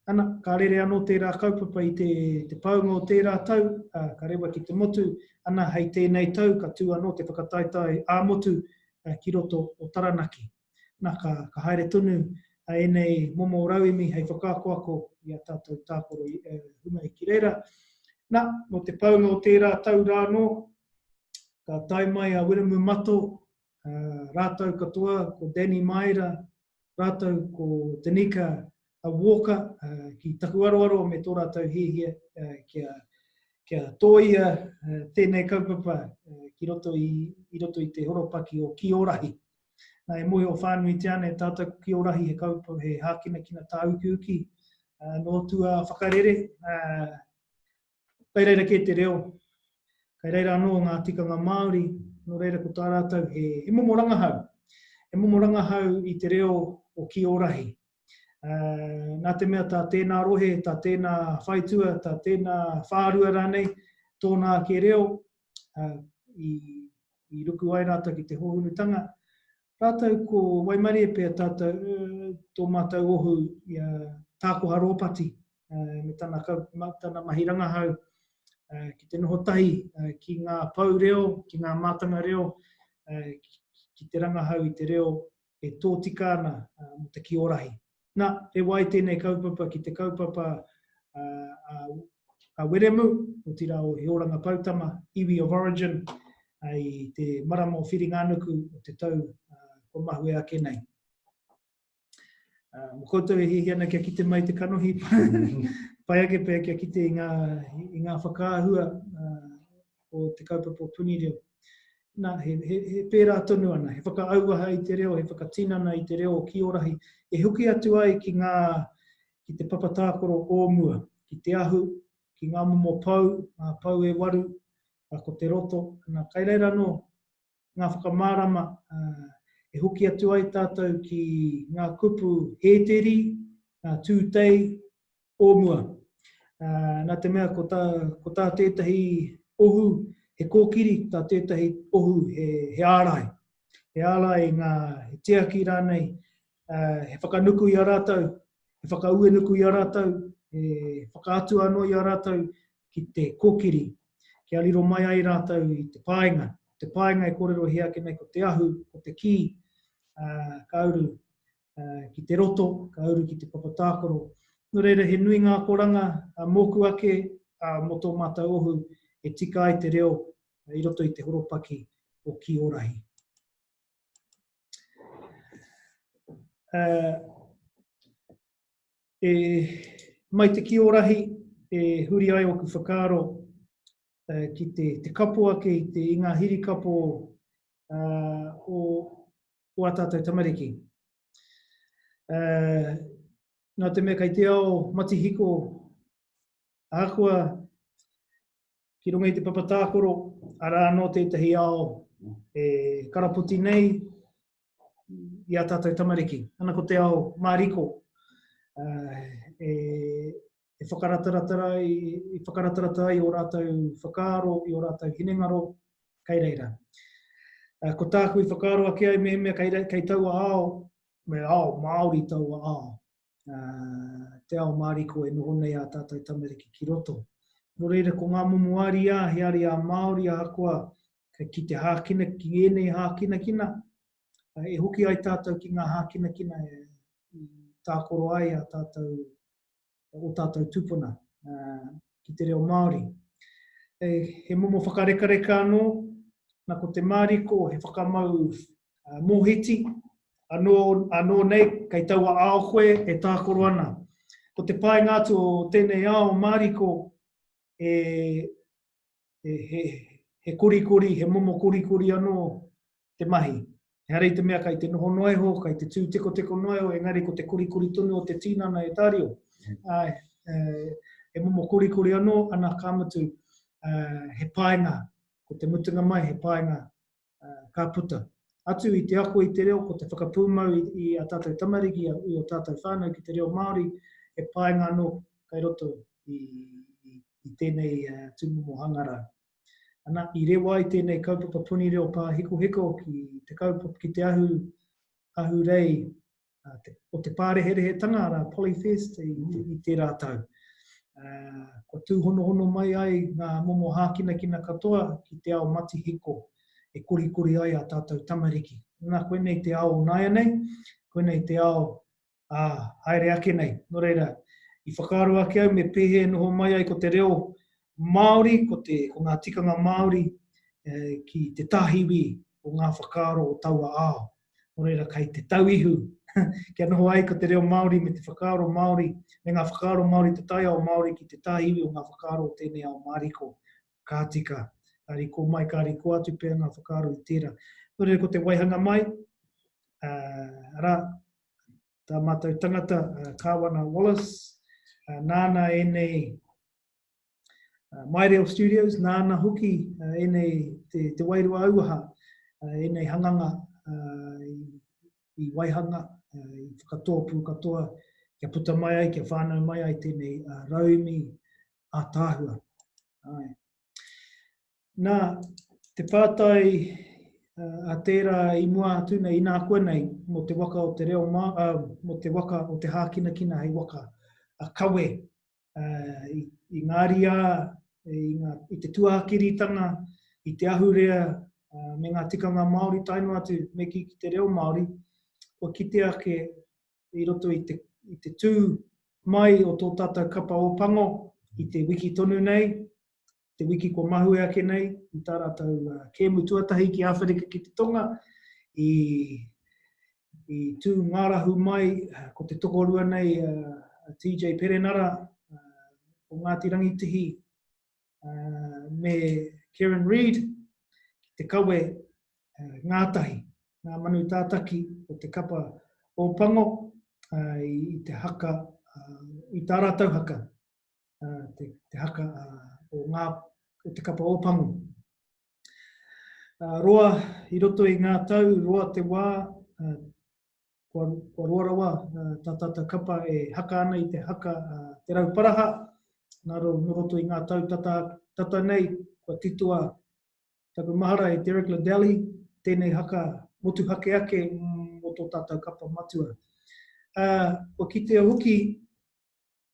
Ana, ka rere anō tērā kaupapa i te, te paunga o tērā tau, ka rewa ki te motu, ana, hei tēnei tau ka tū anō te whakataetae ā-motu ki roto o Taranaki. Nā, ka, ka haere tonu ēnei momo rauemi hei whakaakoako i a tātou tākoro i, e, hunga i ki reira. Nā, nō te paunga o tērā tau rā anō, ka tae mai a Wiremu Mato, rātou katoa, ko Danny Maera, rātou ko Danica Walker, ki taku aroaro me tō rātou hiahia kia, kia tōia tēnei kaupapa ki roto i, i roto i te horopaki o Ki Ōrahi. Nā, e mōhio whānuitia ana e tātou ko Ki Ōrahi he kaupapa, he hākinakina tāukiuki, nō tua whakarere, Kai reira kē te reo, kai reira anō ngā tikanga Māori, nō reira ko tā rātou he, he momo rangahau. He momo rangahau i te reo o Ki Ōrahi. Uh, nā te mea tā tēnā rohe, tā tēnā whaitua, tā tēnā whārua rānei, tōna ake reo, uh, i, i ruku ai rātou ki te hōhunutanga. Rātou ko waimarie pea tātou, uh, tō mātou ohu i a Tākoha Rōpati, me tana, tana mahi rangahau ki te noho tahi ki ngā pou reo, ki ngā mātanga reo, ki te rangahau i te reo e tōtika ana mō te kiorahi. Nā, e wai tēnei kaupapa ki te kaupapa a Wiremu, otirā o He Oranga Poutama, Iwi of Origin, i te marama o Whiringanuku o te tau kua mahue ake nei. Uh, mo koutou e hiahia ana kia kite mai te kanohi, pai ake pea kia kite i ngā, i ngā whakaahua uh, o te kaupapa o Puni Reo. Nā, he, he, he pērā tonu ana, he whakaauaha i te reo, he whakatinana i te reo o Kiorahi, e hoki atu ai ki ngā, ki te papa tākaro o mua, ki te ahu, ki ngā momo pou, ngā pou e waru, ko te roto, nā, kai reira anō, ngā whakamārama e hoki atu ai tātou ki ngā kupu hēteri, ngā tūtei o mua. Nā te mea ko tā, ko tā tētahi ohu he kōkiri, tā tētahi ohu he, he ārai. He ārai ngā he tiaki rānei, he whakanuku i a rātou, he whakauenuku i a rātou, he whakaatu anō i a rātou ki te kōkiri, kia riro mai ai rātou i te paenga. Te paenga e kōrerohia ake nei ko te ahu, ko te kī, ā, ka uru ki te roto, ka uru ki te papa tākaro. Nō reira, he nui ngā akoranga mōku ake, ā, mō tō mātou ohu e tika ai te reo i roto i te horopaki o Kī Ōrahi. Uh, E, mai te kiorahi, e huri ai oku whakaaro e, ki te, te kapo ake i, te, i ngā hirikapo uh, o, o a tātou tamariki. Uh, nā te mea kei te ao matihiko, ahakoa ki runga i te papa tākoro, arā anō tētahi ao e karapoti nei, i a tātou tamariki. Ana ko te ao māriko. E, e whakaratarata ai, i whakaratarata ai ō rātou whakaaro, i ō rātou hinengaro, kei reira. Ko tāku i whakaaro ake ai mehemea kei, kei taua ao, me ao Māori taua ao, te ao māriko e noho nei ā tātou tamariki ki roto. Nō reira, ko ngā momo ariā, he ariā Māori ahakoa ki te hākina, ki ēnei hākinakina, e hoki ai tātou ki ngā hākinakina e, i tākoro ai a tātou, o tātou tūpuna ki te reo Māori. E, he momo whakarekareka anō, na ko te māriko he whakamau mōhiti, anō, anō nei, kei taua ao koe e tākoro ana. Ko te painga atu o tēnei ao māriko e, he, he, he korikori, he momo korikori anō te mahi. Ehara i te mea kei te noho noa iho, kei te tū tekoteko noa iho, engari ko te korikori tonu o te tīnana e tārio. Āe, he momo korikori anō, ana ka mutu, he painga, ko te mutunga mai he painga ka puta. Atu i te ako i te reo, ko te whakapūmau i, i a tātou tamariki, i o tātou whānau ki te reo Māori, he painga anō kei roto i, i, i tēnei uh, tūmomo hangarau. Ana, i rewa ai tēnei kaupapa puni reo pāhekoheko ki te kaupapa, ki te ahu, ahurei te, o te pāreherehetanga, arā, Polyfest, i, mm. i tērā tau. Uh, kua tūhonohono mai ai ngā momo hākinakina katoa ki te ao matihiko e korikori ai a tātou tamariki. Nā, koinei te ao o nāianei, koinei te ao ā, haere ake nei. Nō reira, i whakaaro ake au me pēhea e noho mai ai ko te reo Māori, ko, te, ko ngā tikanga Māori eh, ki te tāhiwi o ngā whakaaro o taua ao. Nō reira, kei te tauihu, kia noho ai ko te reo Māori me te whakaaro Māori, me ngā whakaaro Māori, te taiao Māori ki te tāhiwi o ngā whakaaro o tēnei ao māriko. Ka tika, ka riko mai, ka riko atu pea ngā whakaaro i tērā. Nō reira, ko te waihanga mai, uh, arā, tā mātou tangata, uh, Kāwana Wallace, uh, nāna ēnei Myreo Studios, nāna hoki ēnei te, te wairua auaha, ēnei hanganga i, i waihanga, i whakatōpū katoa, kia puta mai ai, kia whānau mai ai tēnei rauemi ātaahua. Ai. Nā, te pātai a tērā i mua atu nei, inā koe nei, mō te waka o te reo mā, uh, mō te waka o te hākinakina hei waka a kawe i, i ngā ariā, i, ngā, i te tuākiritanga, i te ahurea, me ngā tikanga Māori tae noa atu me kī ki te reo Māori, kua kite ake i roto i te, i te tū mai o tō tātou kapa Ōpango i te wiki tonu nei, te wiki kua mahue ake nei, i tā rātou kēmu tuatahi ki Āwherika ki te Tonga, i, i tū ngārahu mai ko te tokorua nei a TJ Perenara o Ngāti Rangitihi me Kieran Reid ki te kawe ngātahi, ngā manu tātaki o te kapa Ōpango i te haka, i tā rātou haka, te, te haka o, ngā, o te kapa Ōpango. Roa i roto i ngā tau, roa te wā, kua, kua roa rawa tā tātou kapa e haka ana i te haka Te Rauparaha, nā ro, nō roto i ngā tau tata, tata nei, kua titoa taku mahara e Derek Lardelli, tēnei haka motuhake ake mō tō tātou kapa matua. Uh, kua kitea hoki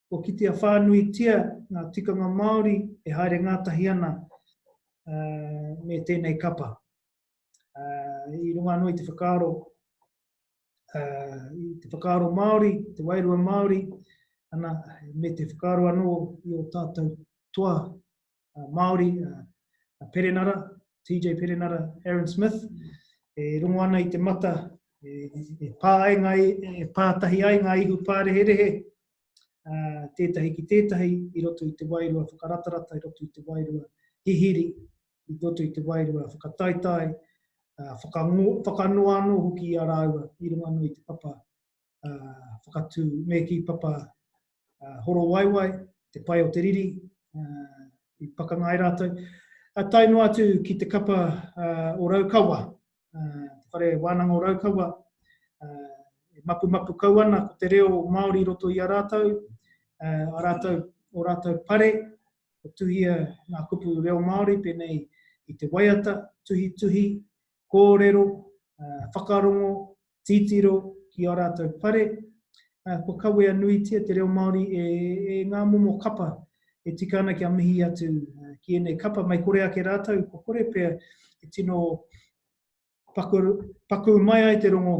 Kua kitea whānuitia ngā tikanga Māori e haere ngātahi ana me tēnei kapa. I runga anō i te whakaaro, i te whakaaro Māori, te wairua Māori, ana, me te whakaaro anō i ō tātou toa Māori, a Perenara, TJ Perenara, Aaron Smith, e rongo ana i te mata e, e, pā ai ngā, e pā tahi ai ngā ihu pāreherehe, uh, tētahi ki tētahi i roto i te wairua whakaratarata, i roto i te wairua hihiri, i roto i te wairua whakataetae, uh, whakango, whakanoa anō hoki i a rāua i runga anō i te papa whakatū me kī papa horo waiwai, te pae o te riri, i pakanga ai rātou. Tae noa atu ki te kapa o Raukawa, te whare wānanga o Raukawa, e mapumapu kau ana ko te reo Māori i roto i a rātou, a rātou, o rātou pare, kua tuhia ngā kupu reo Māori pēnei i te waiata, tuhituhi, kōrero, whakarongo, titiro ki ō rātou pare, kua kawea nuitia te reo Māori e, e ngā momo kapa e tika ana kia mihi atu ki ēnei kapa, mei kore ake rātou, kua kore pea e tino paku, paku mai ai te rongo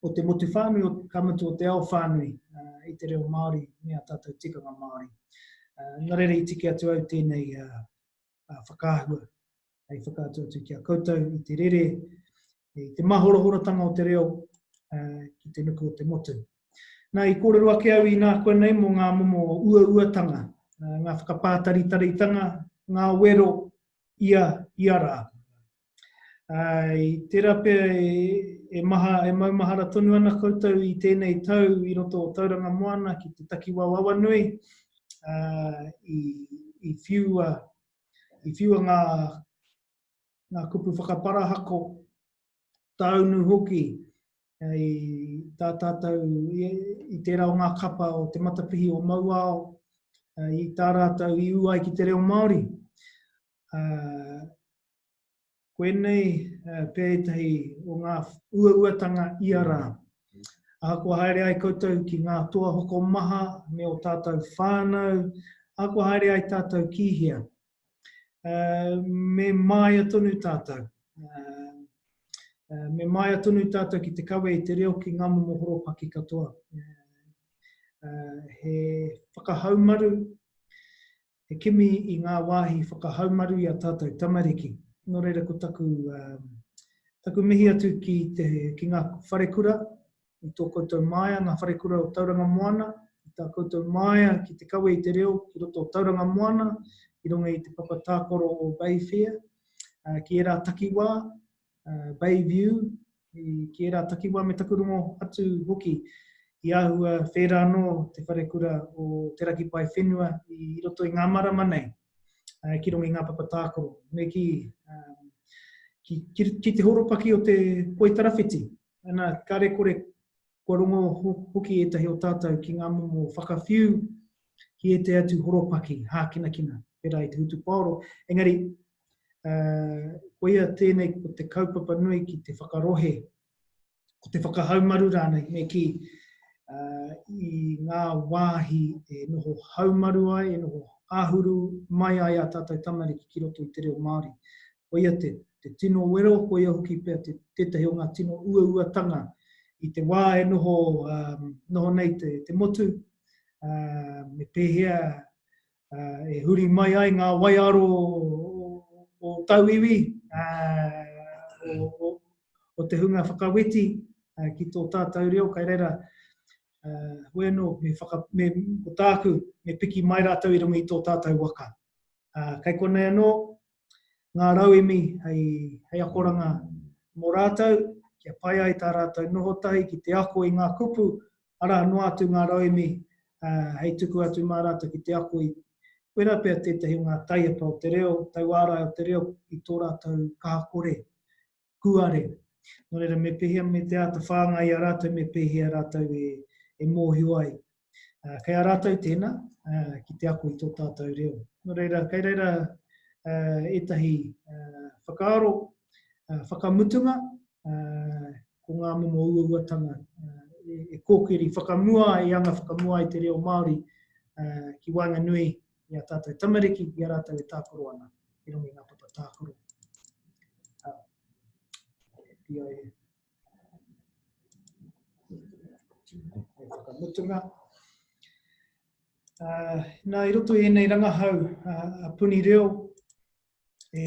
o te motu whānui, o, ka mutu o te ao whānui i te reo Māori me ā tātou tikanga Māori. Nā reira i tiki atu au tēnei whakaahua hei whakaatu atu ki a koutou i te rere, i te mahorohorotanga o te reo ki te nuku o te motu. Nā, i kōrero ake au i nā koe nei mō ngā momo uauatanga, ngā whakapātaritaritanga, ngā wero ia, ia rā. I tērā pea e, e, maha, e maumahara tonu ana koutou i tēnei tau i roto o Tauranga Moana ki te takiwā o Awanui, i, i whiua, i whiua ngā, ngā kupu whakaparahako, tāunu hoki, i tā tātou, i, i tērā o ngā kapa o Te Matapihi o Mauao, i tā rātou i ū ai ki te reo Māori. Koinei pea ētahi o ngā uauatanga ia rā. Ahakoa haere ai koutou ki ngā toa hokomaha me ō tātou whānau, ahakoa haere ai tātou ki hea, me māia tonu tātou. Me māia tonu tātou ki te kawe i te reo ki ngā momo horopaki katoa. He whakahaumaru He kimi i ngā wāhi whakahaumaru i a tātou tamariki. Nō reira ko taku, um, taku mihi atu ki, te, ki ngā wharekura, i tō koutou māia, ngā wharekura o Tauranga Moana, i tā koutou māia ki te kawe i te reo ki roto o Tauranga Moana, i runga i te papa tākaro o Bayfair, uh, ki ērā takiwā, uh, Bayview, i, ki ērā takiwā me taku rongo atu hoki i āhua whērā anō te wharekura o Te Raki Paewhenua i roto i ngā marama nei, uh, ki runga i ngā papa tākaro, me ki, um, ki, ki, ki te horopaki o te poitarawhiti. Ana, kare kore kua rongo hoki ētahi o tātou ki ngā momo whakawhiu ki ētahi atu horopaki hākinakina, pērā i te hutupaoro. Engari, uh, koia tēnei ko te kaupapa nui ki te whakarohe, ko te whakahaumaru rānei, me kī, uh, i ngā wāhi e noho haumaru ai, e noho āhuru mai ai a tātou tamariki ki roto i te reo Māori. Koia te, te tino wero, koia hoki pea te, tētahi o ngā tino uauatanga i te wā e noho, um, noho nei te, te motu, uh, me pēhea e huri mai ai ngā waiaro o tauiwi, o, o, o te hunga whakaweti ki tō tātou reo, kai reira, hoi anō, me whaka, me, ko tāku, me piki mai rātou i runga i tō tātou waka. Kai konei anō, ngā rauemi hei, hei akoranga mō rātou, kia pai ai tā rātou noho tahi ki te ako i ngā kupu, arā noa atu ngā rauemi hei tuku atu mā rātou ki te ako i koirā pea tētahi o ngā taiepa o te reo, tauārai o te reo i tō rātou kaha kore, kūare. Nō reira, me pēhea me te āta whāngai i a rātou, me pēhea rātou e, e mōhio ai. Uh, kei a rātou tēnā, uh, ki te ako i tō tātou reo. Nō reira, kei reira uh, ētahi uh, whakaaro, uh, whakamutunga, uh, ko ngā momo uauatanga uh, e, e kōkiri whakamua ai, e anga whakamua ai te reo Māori uh, ki waenganui i a tātou tamariki, i a rātou e tākaro ana i runga i ngā papa tākaro. Uh, e pia e. E whakamutunga. Uh, nā, i roto i ēnei rangahau uh, a Puni Reo, e,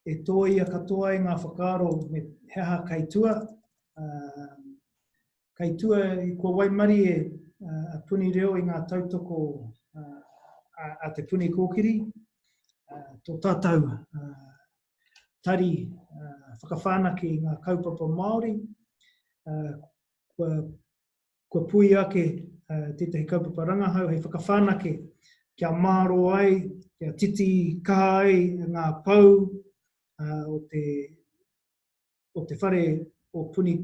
e tōia katoa ai ngā whakaaro me he aha kei tua, uh, kei tua kua waimarie a Puni Reo i ngā tautoko a, a te Puni Kōkiri, uh, tō tātou uh, tari uh, whakawhanake i ngā kaupapa Māori, uh, kua kua puia ake tētahi kaupapa rangahau hei whakawhanake kia mārō ai, kia titi kaha ai ngā pou o te, o te whare o Puni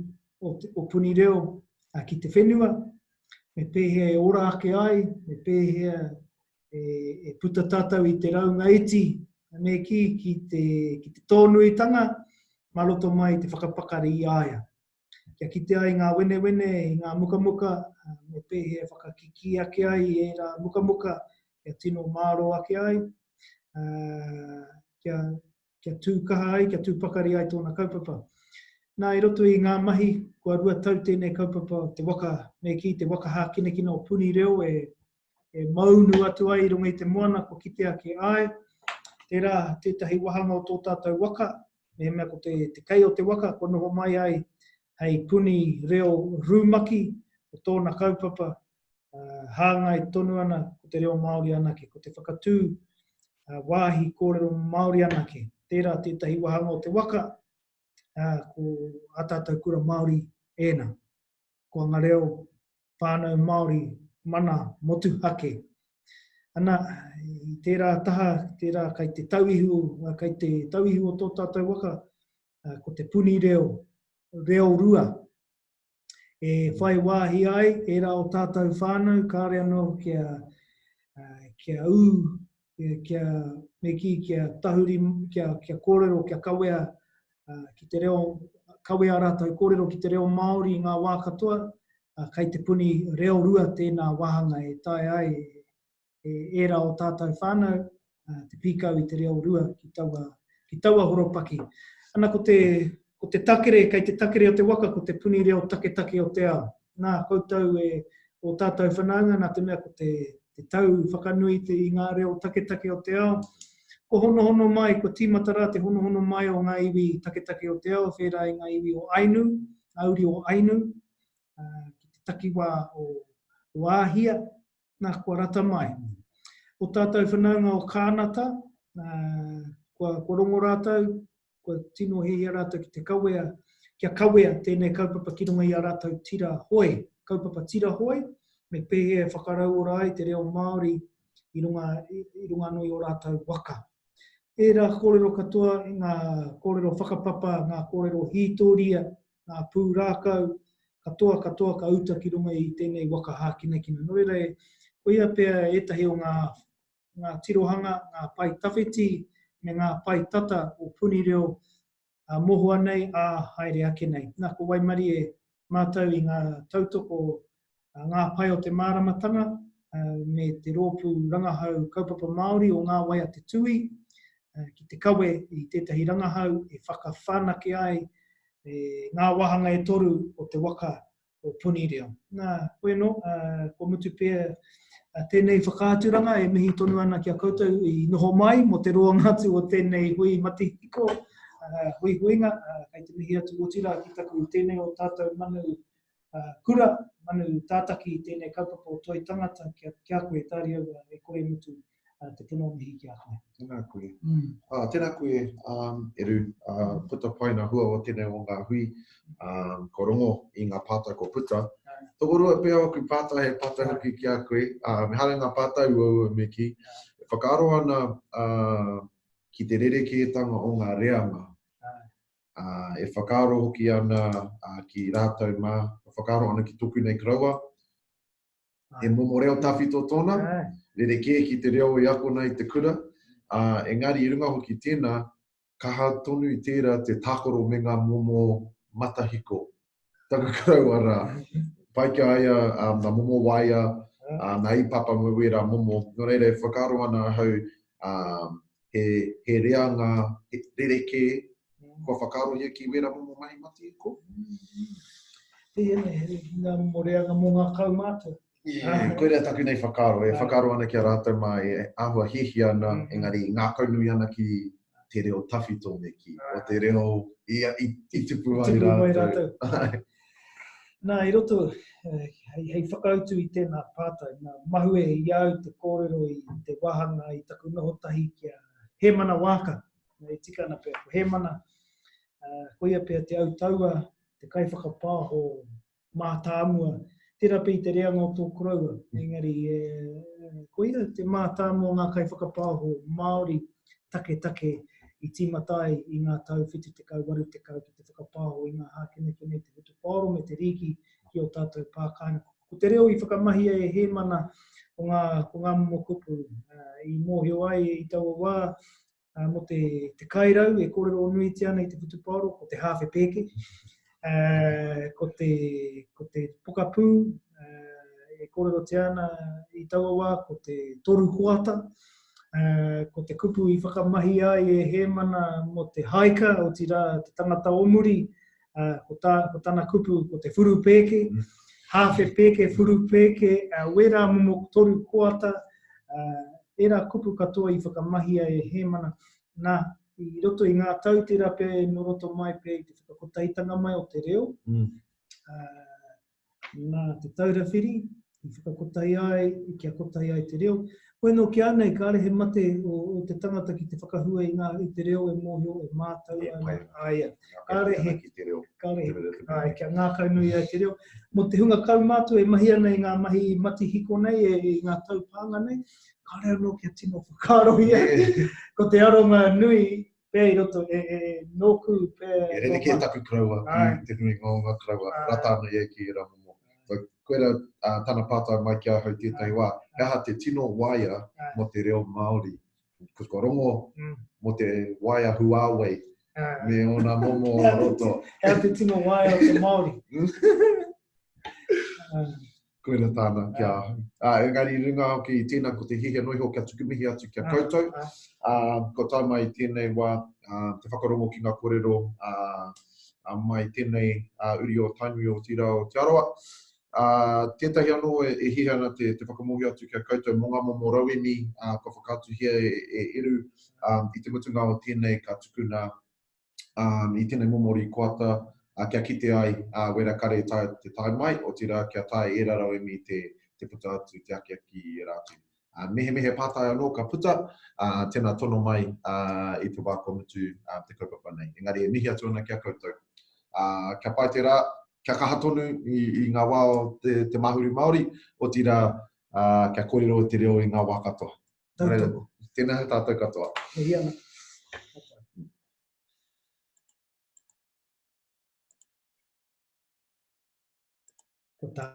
o, o Puni Reo ki te whenua, me pēhea e ora ake ai, me pēhea e, e puta tātou i te raunga iti, me kī, ki te, ki te tōnuitanga, mā roto mai i te whakapakari i a ia. Kia kite ai ngā wenewene i ngā mukamuka, me pēhea e whakakikī ake ai i ērā mukamuka, kia tino mārō ake ai, kia, kia tū kaha ai, kia tū pakari ai tōna kaupapa. Nā, i roto i ngā mahi, kua 2 tau tēnei kaupapa o te waka, me kī, te waka hākinakina o Puni Reo e, e maunu atu ai i runga i te moana, kua kite ake ai, tērā tētahi wāhanga o tō tātou waka, mehemea ko te, te kei o te waka, kua noho mai ai hei puni reo rumaki, ko tōna kaupapa, hāngai tonu ana ko te reo Māori anake, ko te whakatū wāhi kōrero Māori anake. Tērā tētahi wāhanga o te waka, ko ā tātou kura Māori ēnā. Ko ngā reo whānau Māori mana motuhake. Ana, i tērā taha, tērā kai te tauihu, kai te tauihu o tō tātou waka, ko te puni reo, reo rua, e whai wāhi ai ērā o tātou whānau kāore anō kia, kia ū, kia, me kī, kia tahuri, kia, kia kōrero, kia kawea ki te reo, kawea rātou kōrero ki te reo Māori i ngā wā katoa, kei te puni reo rua tēnā wāhanga e taea ai e ērā o tātou whānau te pīkau i te reo rua ki taua, ki taua horopaki. Ana ko te, ko te takere, kei te takere o te waka, ko te puni reo taketake o te ao. Nā, koutou e, o tātou whanaunga, nā te mea ko te, te tau whakanui te, i ngā reo taketake o te ao, ko honohono mai, ko tīmata rā te honohono mai o ngā iwi taketake o te ao, whērā i ngā iwi o Ainu, ngā uri o Ainu, ki te takiwā o, o Āhia, Nā, kua rata mai. O tātou whanaunga o Kānata, kua, kua rongo rātou, kua tino hiahia rātou ki te kawea, kia kawea tēnei kaupapa ki runga i a rātou tira hoe, kaupapa tira hoe, me pēhea e whakarauora ai te reo Māori i runga, i runga anō i ō rātou waka. Ērā kōrero katoa, ngā kōrero whakapapa, ngā kōrero hītoria, ngā pūrākau, katoa katoa ka uta ki runga i tēnei waka hākinakina. Nō reira, koia pea ētahi o ngā, ngā tirohanga, ngā pae tawhiti me ngā pae tata o Puni Reo ā mohoa nei, ā haere ake nei. Nā, ko waimarie mātou i ngā tautoko Ngā Pae o te Māramatanga me te rōpū rangahau kaupapa Māori o Ngā Wai a Te Tūī ki te kawe i tētahi rangahau e whakawhanake ai ngā wāhanga e toru o te waka o Puni Reo. Nā, koe anō, kua mutu pea tēnei whakaaturanga e mihi tonu ana ki a koutou i noho mai mō te roanga atu o tēnei hui matihiko, huihuinga, kei te mihi atu otirā ki taku tēnei o tātou manu kura, manu tātaki i tēnei kaupapa o Toi Tangata ki a, ki a koe, Tāriau, e kore mutu te pono mihi ki a koe. Tēnā koe. Mm. Ah, tēnā koe, um, Eru, uh, puta pai ngā hua o tēnei o ngā hui, um, ko rongo i ngā pātai ko puta. Tokorua pea oku pātai he pātai hoki ki a koe, uh, me haere ngā pātai uaua me kī. E whakaaro ana uh, ki te rerekētanga o ngā reanga. Ā, e whakaaro hoki ana ki rātou mā, e whakaaro ana ki toku nei koroua, he momo reo tawhito tōna, rerekē ki te reo i akona i te kura, ā, engari i runga hoki tēnā, kaha tonu i tērā te tākaro me ngā momo matahiko. Taku koroua rā, pai ki a ia ngā momo waea, ngā ipapa me wērā momo, nō reira e whakaaro ana ahau, he, he reanga he rerekē kua whakaarohia ki wērā momo mahi matihiko? Tēnei, he ngā momo reanga mō ngā kaumātua. Yeah, koirā taku nei whakaaro, e whakaaro ana ki a rātou mā e āhua hiahia ana, mm. engari ngākaunui ana ki te reo tawhito me kī, o te reo i, i, i tupu ai rātou. rātou. Nā, i roto, hei, hei whakautu i tēnā pātai, nā, mahue i au te kōrero i te wāhanga i taku noho tahi ki a Hēmana Waaka, e tika ana pea, ko Hēmana, uh, koia pea te autaua, te kaiwhakapāho mātāmua, tērā pea i te reanga o tō koroua, engari e, koia te mātāmua o ngā kaiwhakapāho Māori taketake. i tīmata ai i ngā tau 70, 80 ki te whakapāho i ngā hākinakina i te whutupaoro me te rīki ki ō tātou pā kāinga. Ko te reo i whakamahia e Hēmana, ko ngā, ko ngā momo kupu i mōhio ai i taua wā, mō te, te kairau e kōrero nuitia ana i te whutupaoro, ko te hāwhe pēke, ko te, ko te pokapū e kōrerotia ana i taua wā, ko te toru koata, ko te kupu i whakamahia ai e Hēmana mō te haika, otirā te tangata o muri, ko, tā, ko tana kupu ko te whuru pēke, mm. hāwhe pēke, whuru pēke, wērā momo toru koata, ērā kupu katoa i whakamahia e Hēmana. Nā, i roto i ngā tau tērā pea nō roto mai pea i te whakakotahitanga mai o te reo, mm. Nā Te Taura Whiri i whakakotahi ai, kia kotahi ai te reo. Koe nō ki a nei, kāre he mate o, o te tangata ki te whakahua i, ngā, i te reo e mōhio, e mātau e ana. Aia. Kāre he, ki te reo. Kāre he, ai, kia ngākau nui ai te reo. Mō te hunga kaumātua e mahi ana i ngā mahi matihiko nei, e, i ngā taupānga nei, kāre anō kia tino whakaarohia. Ko te aronga nui pea i roto, e, e, nōku pea... E rerekē taku koroua ki te nuinga o ngā koroua, rata ana ia ki ērā momo. So, koira uh, tana pātai mai ki ahau tētahi wā, he aha te tino waea mō te reo Māori? Ko kua rongo mm. mō te waea Huawei me ōna momo o roto. He aha te tino waea o te Māori? Koira tāna ki a ahau. Ā, engari i runga hoki i tēnā ko te hiahia noa iho kia tuku mihi atu ki a koutou. Ā, kua tae mai i tēnei wā, ā, te whakarongo ki ngā kōrero, ā, ā, mai tēnei, ā, uri o Tainui otirā o Te Arawa. Ā, tētahi anō e, e hiahia ana te, te whakamōhio atu ki a koutou mō ngā momo rauemi, ā, kua whakaatuhia e, e Eru, ā, i te mutunga o tēnei ka tukuna um, i tēnei momo rīkoata, uh, kia kite ai uh, wera kare tae, te tae mai, otirā kia tae ērā rauemi te, te puta atu, te akiaki i ērā atu. Uh, mehemehe pātai anō ka puta, uh, tēnā tono mai uh, i te wā kua mutu uh, te kaupapa nei. Engari e mihi atu ana ki a koutou. Uh, kia pai te rā, kia kaha tonu i, i ngā wā o te, te Māhuru Māori, otirā uh, kia kōrero i te reo i ngā wā katoa. Tautoko. Tēnā tātou katoa. Mihi ana. Ko tā.